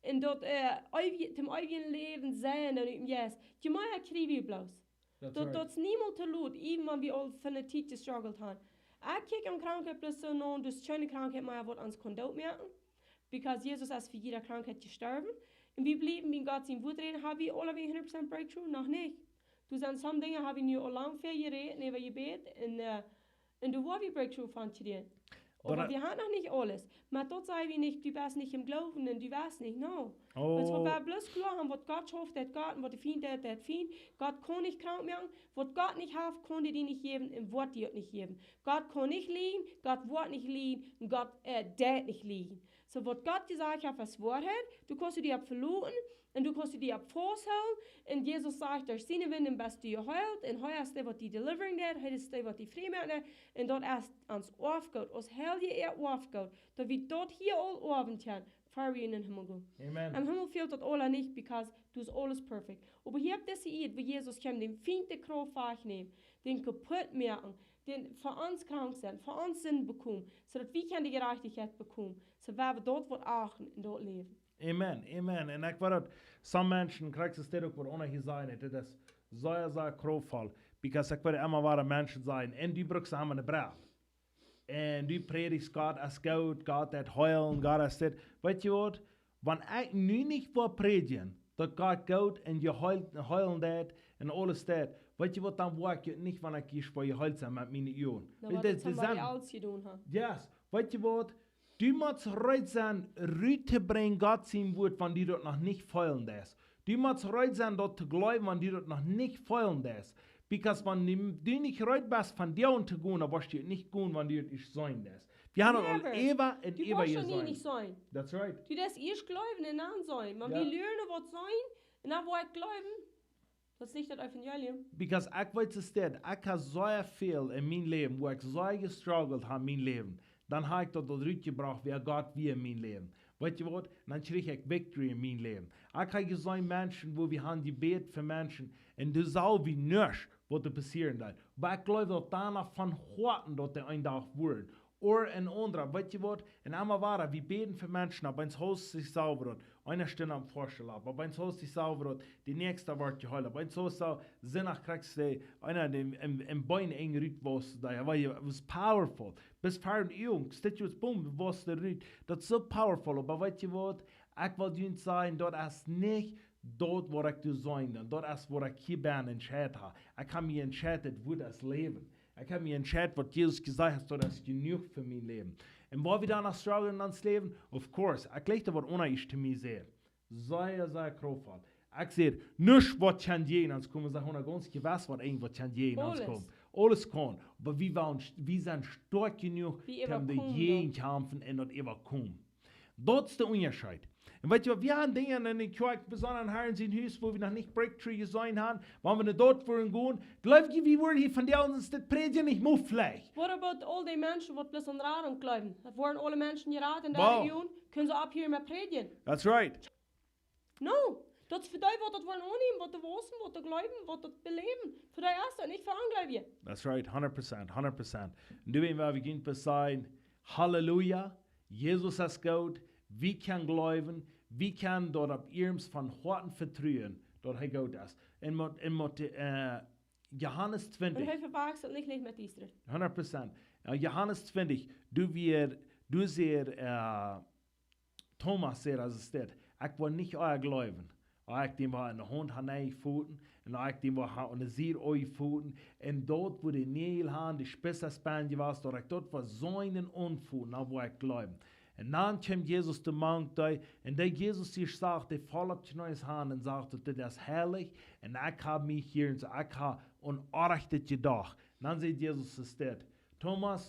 un daut, äh, eewje-, toom eewjen Läwen sennen un ut dän Jeist, je mea kjrie wie bloos. That's Daut, right. daut es niemols too lot, even wan wie aul fa eene Tiet jestruggelt haben. Ekj kjikj aun Krankheit bloos soo no, daut es kjeene Krankheit mea, waut ons kaun dootmoaken. Because Jesus es fa jiede Krankheit jestorwen. Un wie bliewen bie Gott sien Wort räden, haben wie aule hundert Prozent breakthrough? Noch nich. Doa sent some Dinja, haben wie nu aul lang väl jerät un äwa jebät. Un, äh, un doa woa wie breakthrough von kjrieen. Oba Oba wie haben noch nich aules. Oba daut saj wie nich, du best nich em Gloowen un du weetst nich, no. Oh. Ons woat bloos kloa haben, waut Gott schauft, daut Gott, un waut de Fient deit, daut Fient. Gott kaun nich krank moaken, waut Gott nich haft, kaun hee die nich jäwen un woat die uk nich jäwen. Gott kaun nich lieejen, Gott woat nich lieejen un Gott, äh, deit nich lieejen. Soo waut Gott jesajcht haft, es Woarheit, du kaust die doaropp veloten un du kaust die doaropp fausthoolen. Un Jesus sajcht, derch siene Wunden best du jeheelt un hee es dee, waut die delivering deit, hee es dee, waut die frie moaken deit. Un daut es ons Oafgoot, ons heiljet Oafgoot, daut wie daut hia aul oawen kjennen, ea wie en dän Himmel gonen. Amen. Em Himmel fält daut aula nich, because doa es aules perfect. Oba hia opp dise Ieed, wua Jesus kjeem, dän Fient de Krauft wajchnämen, dän kaputt moaken, dän fa ons krank sennen, fa ons Sind bekomen, soo daut wie kjennen de Jerajchtichkjeit bekomen, soo woa wie daut waut achten en daut Läwen. Amen, amen. Un ekj weet daut, some Menschen, krakjt soo aus dit uk waut Anna hia säd, daut es sea, sea kraftvoll, because ekj weet emma, wua Menschen sent, un du brukst emma eene Brell. Un du prädichst, Gott es goot, Gott deit heelen, Gott es dit. Weetst du waut? Wan ekj nu nich wudd prädjen, daut Gott goot un jeheelt, heelen deit un aules deit, weetst du waut, dan wudd ekj nich, wan ekj hia wudd jeheelt sennen met miene Uagen. Dan wudd daut somebody else jedonen haben. Yes, weetst du waut? Du motst reed sennen, rut to brinjen Gott sien Wort, wan du daut noch nich feelen deist. Du motst reed sennen, daut to jleewen, wan du daut noch nich feelen deist. Because wan du, du nich reed best, von die aun to gonen, dan woascht du nich gonen, wan du daut ieescht seenen deist. Wie haben daut aul Never. äwa un Du äwa woascht daut nie jeseenen. nich seenen. That's right. Du deist ieescht jleewen un dan seenen. Wan Jo. wie lieren waut seenen, un dan woa ekj jleewen, daut es nich daut Evangelium. Because ekj weet, es dit, ekj hab sea väl en mien Läwen, wua ekj sea jestruggelt hab en mien Läwen. Dan hab ekj daut, daut rutjebrocht, wäa Gott wia en mien Läwen. Weetst du waut? Dan kjrieech ekj victory en mien Läwen. Ekj hab jeseenen Menschen, wua wie haben jebät fa Menschen, un doa sach wie nuscht, waut doa passieren deit. Oba ekj gleew daut doano von Hoaten daut dee een Dach woaren. Ooda een aundra, weetst du waut? Un emma wada, wie bäden fa Menschen, opp eent haust sikj selfst daut. Eena stunt aum Foaschel opp, opp eent haust sikj selfst daut. De näakjsta woat jeheelt, opp eent haust sikj selfst, Sinnach kjrichst du, eena dee em, em Been enj rut wia, daut wia, was powerful. Best ver een Jung, stitch ut, boom, wia dee rut. Daut es soo powerful, oba weetst du waut? Ekj well junt sajen, daut es nich daut waut ekj doa seenen doo, daut es waut ekj hia bie entscheet ha. Ekj ha mie entscheet, daut woat daut Läwen. Ekj ha mie entscheet, waut Jesus jesajcht haft, daut es jenuach fa mien Läwen. Un wua wie dan noch strugglen en ons Läwen? Of course, ekj jleich daut waut Ona ieescht to mie säd. Sea, sea krauftvoll. Ekj säd, nuscht waut kaun jäajen ons komen, saj Ona, gaunz jewess waut irjent waut kaun jäajen ons komen. Aules kaun. Oba wie, wie sent stoakj jenuach, om doa jäajen to kjamfen un daut äwakomen. Daut es de Unjascheet. Un weetst du waut, wie haben Dinja en de Kjoakj, besonda en Harn sien Hus, wua wie noch nich Breakthrough jeseenen haben, wan wie no doa wudden gonen, jleew ekj, wie wudden hia vondoag ons dit prädjen nich mea veleicht. What about all the Menschen waut bloos aun Radunk jleewen? Daut woaren aule Menschen jerat un doa kjennen see opphieren met prädjen. That's right. No, daut es fa dee waut daut woaren aunnämen, waut doa wausen, waut doa jleewen, waut doa beläwen. Fa dee es daut nich fa Onjleewje. That's right, hundred percent, hundred percent. Un du, wan wie gonen sajen, Halleluja, Jesus es goot, wie kjennen jleewen, wie kjennen doa opp ieescht von Hoaten vetruen, daut hee goot es. En Mat-, en Mat-, äh, Johanes twintich. Un hee vewakjselt nich Licht met Diestanis. Hundred percent. Äh, Johanes twintich, du wia, du säd, äh, Thomas säd, aus et steit, ekj woa nich ea jleewen, ea ekj dän woa enne Haunt han nenjefoten, un ea ekj dän woa ha-, aun de Sied aunjefoten, un doa wua de Näajel han, de Spitz es benn jewast, daut ekj doa woa seenen un aunfoten, dan woa ekj jleewen. Un dan kjeem Jesus to mank dee, un dee Jesus hia sach, dee foll opp Kjnees han un sach, daut dit es heilich, un ekj ha mie hia, un soo, ekj ha onoajcht jedocht. Un dan säd Jesus, es steit, Thomas,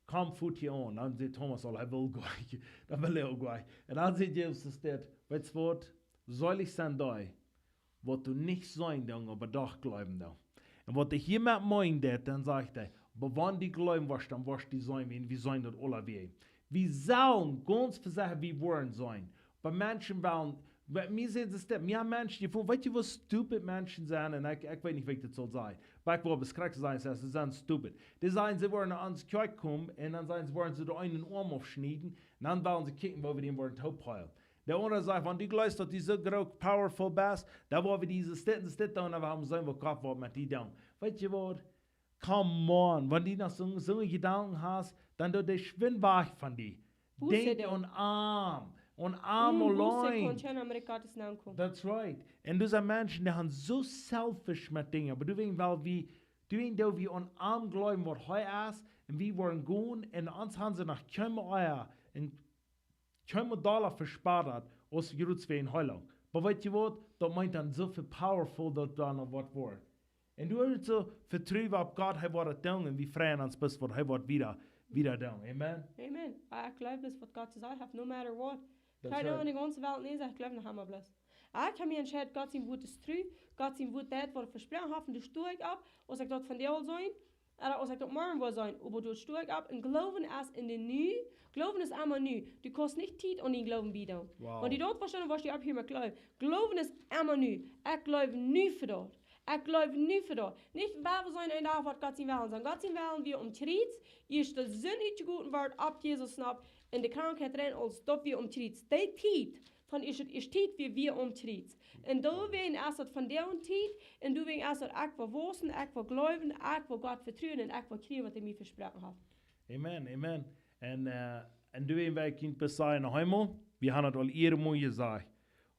komm fot hia aun. Dan säd Thomas aul, hee well goa nich. Dan well hee uk goa nich. Un dan säd Jesus, es steit, weetst du waut? Seelich sent dee, waut doa nich seenen doonen, oba doch jleewen doonen. Un waut hee hia met meenen deit, dan sajcht hee, oba wan du jleewen woascht, dan woascht du seenen, wie, wie seenen daut aulawäajen. Wie sellen gaunz vesechat, wie woaren seenen. Oba Menschen wellen, wie, wie sent see steit, wie haben Menschen, dee, weetst du waut stupid Menschen sent, un ekj, ekj weet nich, waut ekj daut saul sajen. Oba ekj well beskrakjt sennen, see, see sent stupid. Dee sajen, see woaren no onse Kjoakj komen, un dan sajen see, woaren see doa eenen Oarm aufschnieden, un dan wellen see kjikjen, woo wie dän woaren toop heilen. De aundra sajcht, wan du jleefst, daut du soo groot, powerful best, dan woa wie die soo steit un steit doonen, un wie haben seenen, waut Gott woat met die doonen. Weetst du waut? Come on, wan du noch soo, soo Jedanken hast, dan doo dee schwind wajch von die. Denkj aun am, aun am auleen. That's right. Un doa sent Menschen, dee sent soo selfish met Dinja, oba du weetst waut, wie, du weetst, daut wie aun am jleewen, waut hee es, un wie woaren gonen, un ons haben see noch kjeenmol ea, un kjeenmol Dolla vespat, aus jrods wäajen Heilunk. Oba weetst du waut? Daut meent dan soo väl powerful, daut doa noch waut woat. Un du hast soo Vetruen opp Gott, hee woat daut doonen, un wie freien ons bloos, waut hee woat wieda, wieda doonen. Amen. Amen. Ekj jleew bloos, waut Gott to sajen haft, no matter what. That's right. Ekj jleew aun de gaunze Welt, nä, ekj jleew noch emma bloos. Ekj ha mie entscheit, Gott sien Wort es tru, Gott sien Wort deit, waut hee vesproaken haft, un doa sto ekj opp, aus ekj daut vondoag aul saj, ooda aus ekj daut morjen woa sajen, oba doa sto ekj opp, un Gloowen es en de nu, Gloowen es emma nu. Du kaust nich Tiet aun dän Gloowen bie doonen. Wow. Wan du daut vestonen, woascht du opphieren met jleewen. Gloowen es emma nu. Ekj jleew nu fa daut. Ekj jleew nu fa daut. Nich, wan wie seenen een Dach, waut Gott sien Wellen es. Gott sien Wellen wia aum Kjriez, ieescht de Sind utjegoten wort opp Jesus nopp, un de Krankheit rein, aules daut wia aum Kjriez. Dee Tiet, von ieescht, ieescht Tiet wia, wia aum Kjriez. Un doawäajen es daut vondoag Tiet, un doawäajen es daut, ekj woa wausen, ekj woa jleewen, ekj woa Gott vetruen, un ekj woa kjrieen, waut hee mie vesproaken haft. Amen, amen. Un, äh, un doawäajen well ekj junt bloos sajen, noch eemol, wie haben daut aul ea mol jesajcht.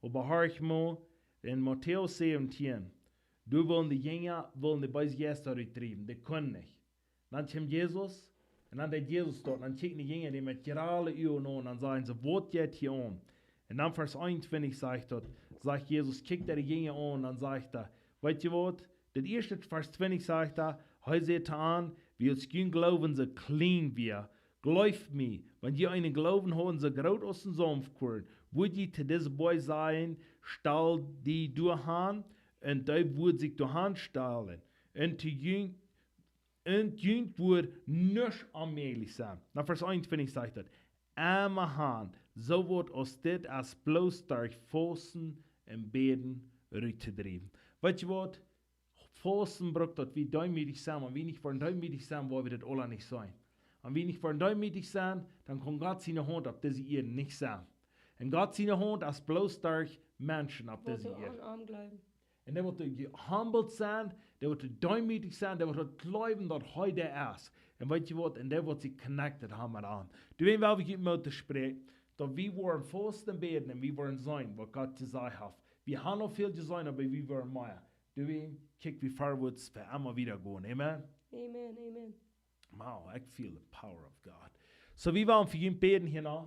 Oba horch mol, en Matäus säwentieen, doa wullen de Jinja, wullen de beese Jeista utdriewen, dee kunnen nich. Dan kjeem Jesus, un dan deed Jesus daut, dan kjikjten de Jinja dän met jrale Uagen aun, dan säden see, waut jeit hia aun? Un dan Varsch eenuntwintich sajcht daut, sajcht Jesus, kjikjt dee de Jinja aun, dan sajcht hee, weetst du waut? Daut ieeschte, Varsch twintich sajcht hee, hee säd to an, wiels jun Gloowen soo kjlien wia, jleeft mie, wan jie eenen Gloowen hauden soo groot aus een Samfkuarn, wudd jie to disen Boajch sajen, stal die doa han, un dee wudd sikj doa han stalen. Un to jun un junt wudd nuscht onmäajlich sennen. Dan Varsch eenuntwintich sajcht daut, emma han, soo waut aus dit es bloos derch Fausten un Bäden rut to driewen. Weetst du waut? Fausten brukt daut wie deemootich sent. Wan wie nich woaren deemootich sent, woa wie daut aula nich seenen. Wan wie nich woaren deemootich sent, dan kaun Gott siene Haunt opp dise Ieed nich sennen. Un Gott siene Haunt es bloos derch Menschen opp dise Ieed. Un dee waut humbled sent, dee waut deemootich sent, dee waut jleewen daut hee dee es. Un weet jie waut, un dee waut sikj connected haben met am. Doawäajen well wie junt Moot toospräakjen, daut wie woaren fausten un bäden un wie woaren seenen waut Gott jesajcht haft. Wie haben aul väl jeseenen, oba wie woaren mea. Doawäajen kjikj wie forwards fa emma wieda gonen. Amen. Amen, amen. Wow, I feel the power of God. So, wie wellen fa junt bäden hia nu.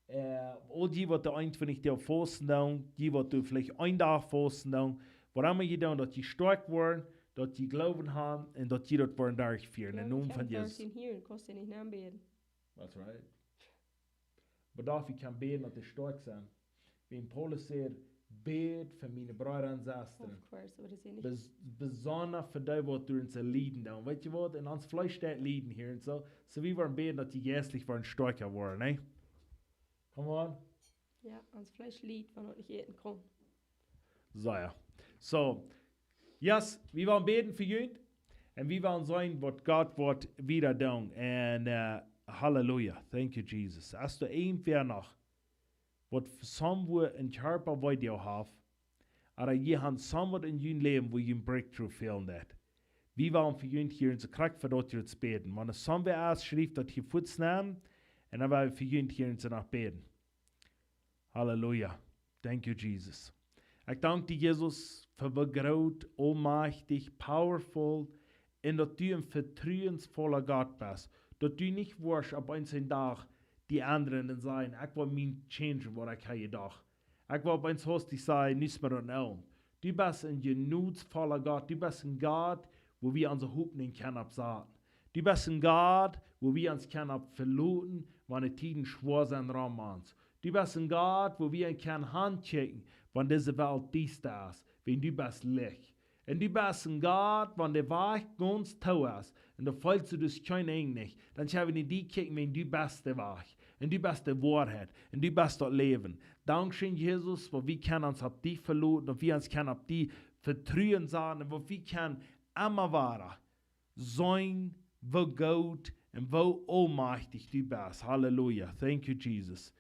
Äh, aul dee waut de eenuntwintich Doag fausten doonen, dee waut veleicht een Dach fausten doonen, waut emma jie doonen, daut jie stoakj woaren, daut jie Gloowen haben un daut jie daut woaren derchfieren. Em Nomen von Jesus. Hia un kaust du nich aunbäden. That's right. Oba doafäa kaun wie bäden daut dee stoakj sent. Wiels Paulus sajcht, bät fa miene Breeda un Sestren. Of course, waut es hia nich? Bes-, besonda fa dee waut derch ons lieden doonen. Weet jie waut? En ons Fleesch steit Lieden hia un soo. So wie woaren bäden daut dee jeistlich woaren stoakja woaren, ne? Come on. Jo, ons Fleesch liet, wan wie nich äten kjennen. So, jo. So, yes, wie wellen bäden fa junt. Un wie wellen seenen waut Gott woat wieda doonen. Un, äh, Halleluja. Thank you, Jesus. Aus doa irjentwäa noch waut somewhere em Kjarpa Wee haft, ooda jie haben somewhere en jun Läwen, wua jie een breakthrough feelen deit. Wie wellen fa junt hia un soo krakjt fa daut hia bäden. Wan doa somewhere es, schrift daut hia fuaz nenn. Un dan well wie fa junt hia un soo noch bäden. Halleluja. Thank you, Jesus. Ekj dank die, Jesus, fa woo groot, aulmajchtich, powerful, un daut du een vetruensvolla Gott best. Daut du nich woascht opp eenen Dach die endren un sajen, ekj well mien changen, waut ekj hab jedocht. Ekj well opp eemol hastich sajen, nich mea aun Ellen. Du best een jnodesvolla Gott, du best een Gott, wua wie onse Hopninj kjennen opp saten. Du best een Gott, wua wie ons kjennen opp veloten, wan de Tieden schwoa sent rom ons. Du best een Gott, wua wie ons kjennen hankjikjen, wan dise Welt diesta es, wiels du best Licht. Un du best een Gott, wan de Wajch gaunz too es, un doa feelst du daut kjeen Enj nich, dan sell wie no die kjikjen, wiels du best de Wajch, un du best de Woarheit, un du best daut Läwen. Dankscheen, Jesus, waut wie kjennen ons opp die veloten, waut wie ons kjennen opp die vetruen saten, un waut wie kjennen emma wada seenen, woo groot un woo aulmajchtich du best. Halleluja. Thank you, Jesus.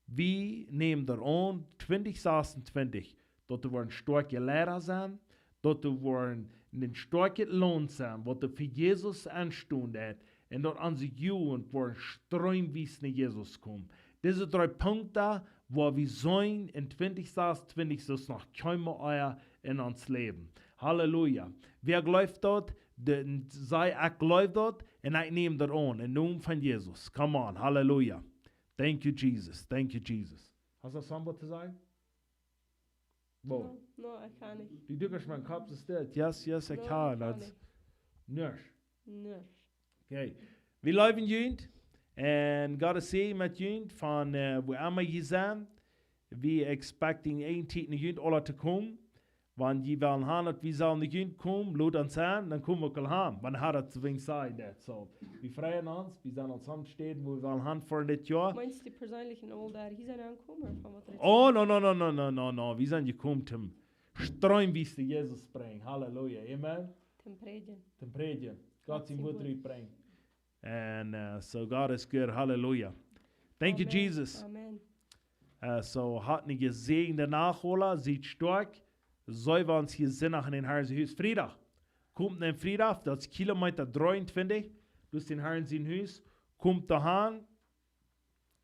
Wie nämen daut aun, twintich sasuntwintich, daut wie woaren stoakje Leida sennen, daut wie woaren een stoakjet Launt sennen, waut fa Jesus aunstonen deit, un daut onse Jugend woaren stroomwies no Jesus komen. Dise dree Punkten, wua wie seenen en twintich sasuntwintich, daut es noch kjeenmol ea en ons Läwen. Halleluja. Wäa jleeft daut? De, saj, ekj jleew daut un ekj näm daut aun. En Nomen von Jesus. Come on. Halleluja. Thank you, Jesus. Thank you, Jesus. Hast du something to say? Wo? No, no, ekj kaun nich. Du dukjst mien Kopp soo stell. Yes, yes, ekj kaun. No, ekj kaun nich. Nuscht. Nuscht. Okay. Wie leewen junt. Un Gott sie met junt von, äh, wua emma jie sent. Wie expecting een Tiet no junt aula to komen. Wan jie wellen han daut wie sellen no junt komen, lot ons aun, dan komen wie uk aul han. Wan hee daut soo wens sajen deit. So, wie freien ons, wie sent aul soone Städen, wua wie wellen han fa dit Joa. Meenst du perseenlich en aul daut hia sent aunkomen, ooda von waut rätst du? Oh, no, no, no. Wie sent jekomen toom stroomwies Jesus brinjen. Halleluja. Amen. Toom prädjen. Toom prädjen. Gott sien Wuat rutbrinjen. And, uh, so God is good. Halleluja. Thank you, Jesus. Amen. Uh, so, hat eene jesäajende Nacht aula, siet stoakj. Seenen wie ons hia Sindach en dän Harn sien Hus. Friedach. Komt en Friedach, daut es Kilometa dreeuntwintich. Daut es dän Harn sien Hus. Komt doa han.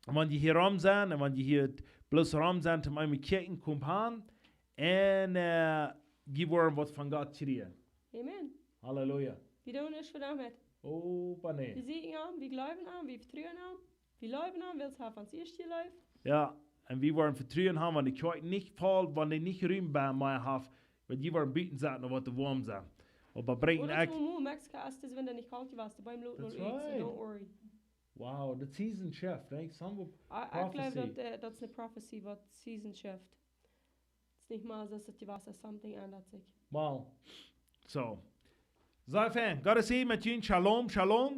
Un wan jie hia rom sent, un wan jie hia bloos rom sent, toom eemol kjikjen, komt han. Un, äh, jie woaren waut von Gott kjrieen. Amen. Halleluja. Wie doonen nuscht fa doamet. Oh, oba nä. Wie sieekjen am, wie jleewen am, wie vetruen am. Wie leewen am, wiels hee haft ons ieescht jeleeft. Jo, un wie woaren Vetruen han, wan de Kjoakj nich voll, wan dee nich Rum bie mie haft, wan jie woaren buten sennen, ooda waut de woam sent. Oba brinjen. Ooda ekj toom Mexiko, aus de Winta nich kolt jewast, de Beem loten aul ut, so don't worry. Wow, de Season shift, ne? Some of prophecy. Ekj jleew daut, äh, daut es eene Prophecy, waut Season shift. Daut es nich mea soo aus daut jewast es, something endat sikj. Wow. So. Sea fein. Gott sie met junt. Shalom, shalom.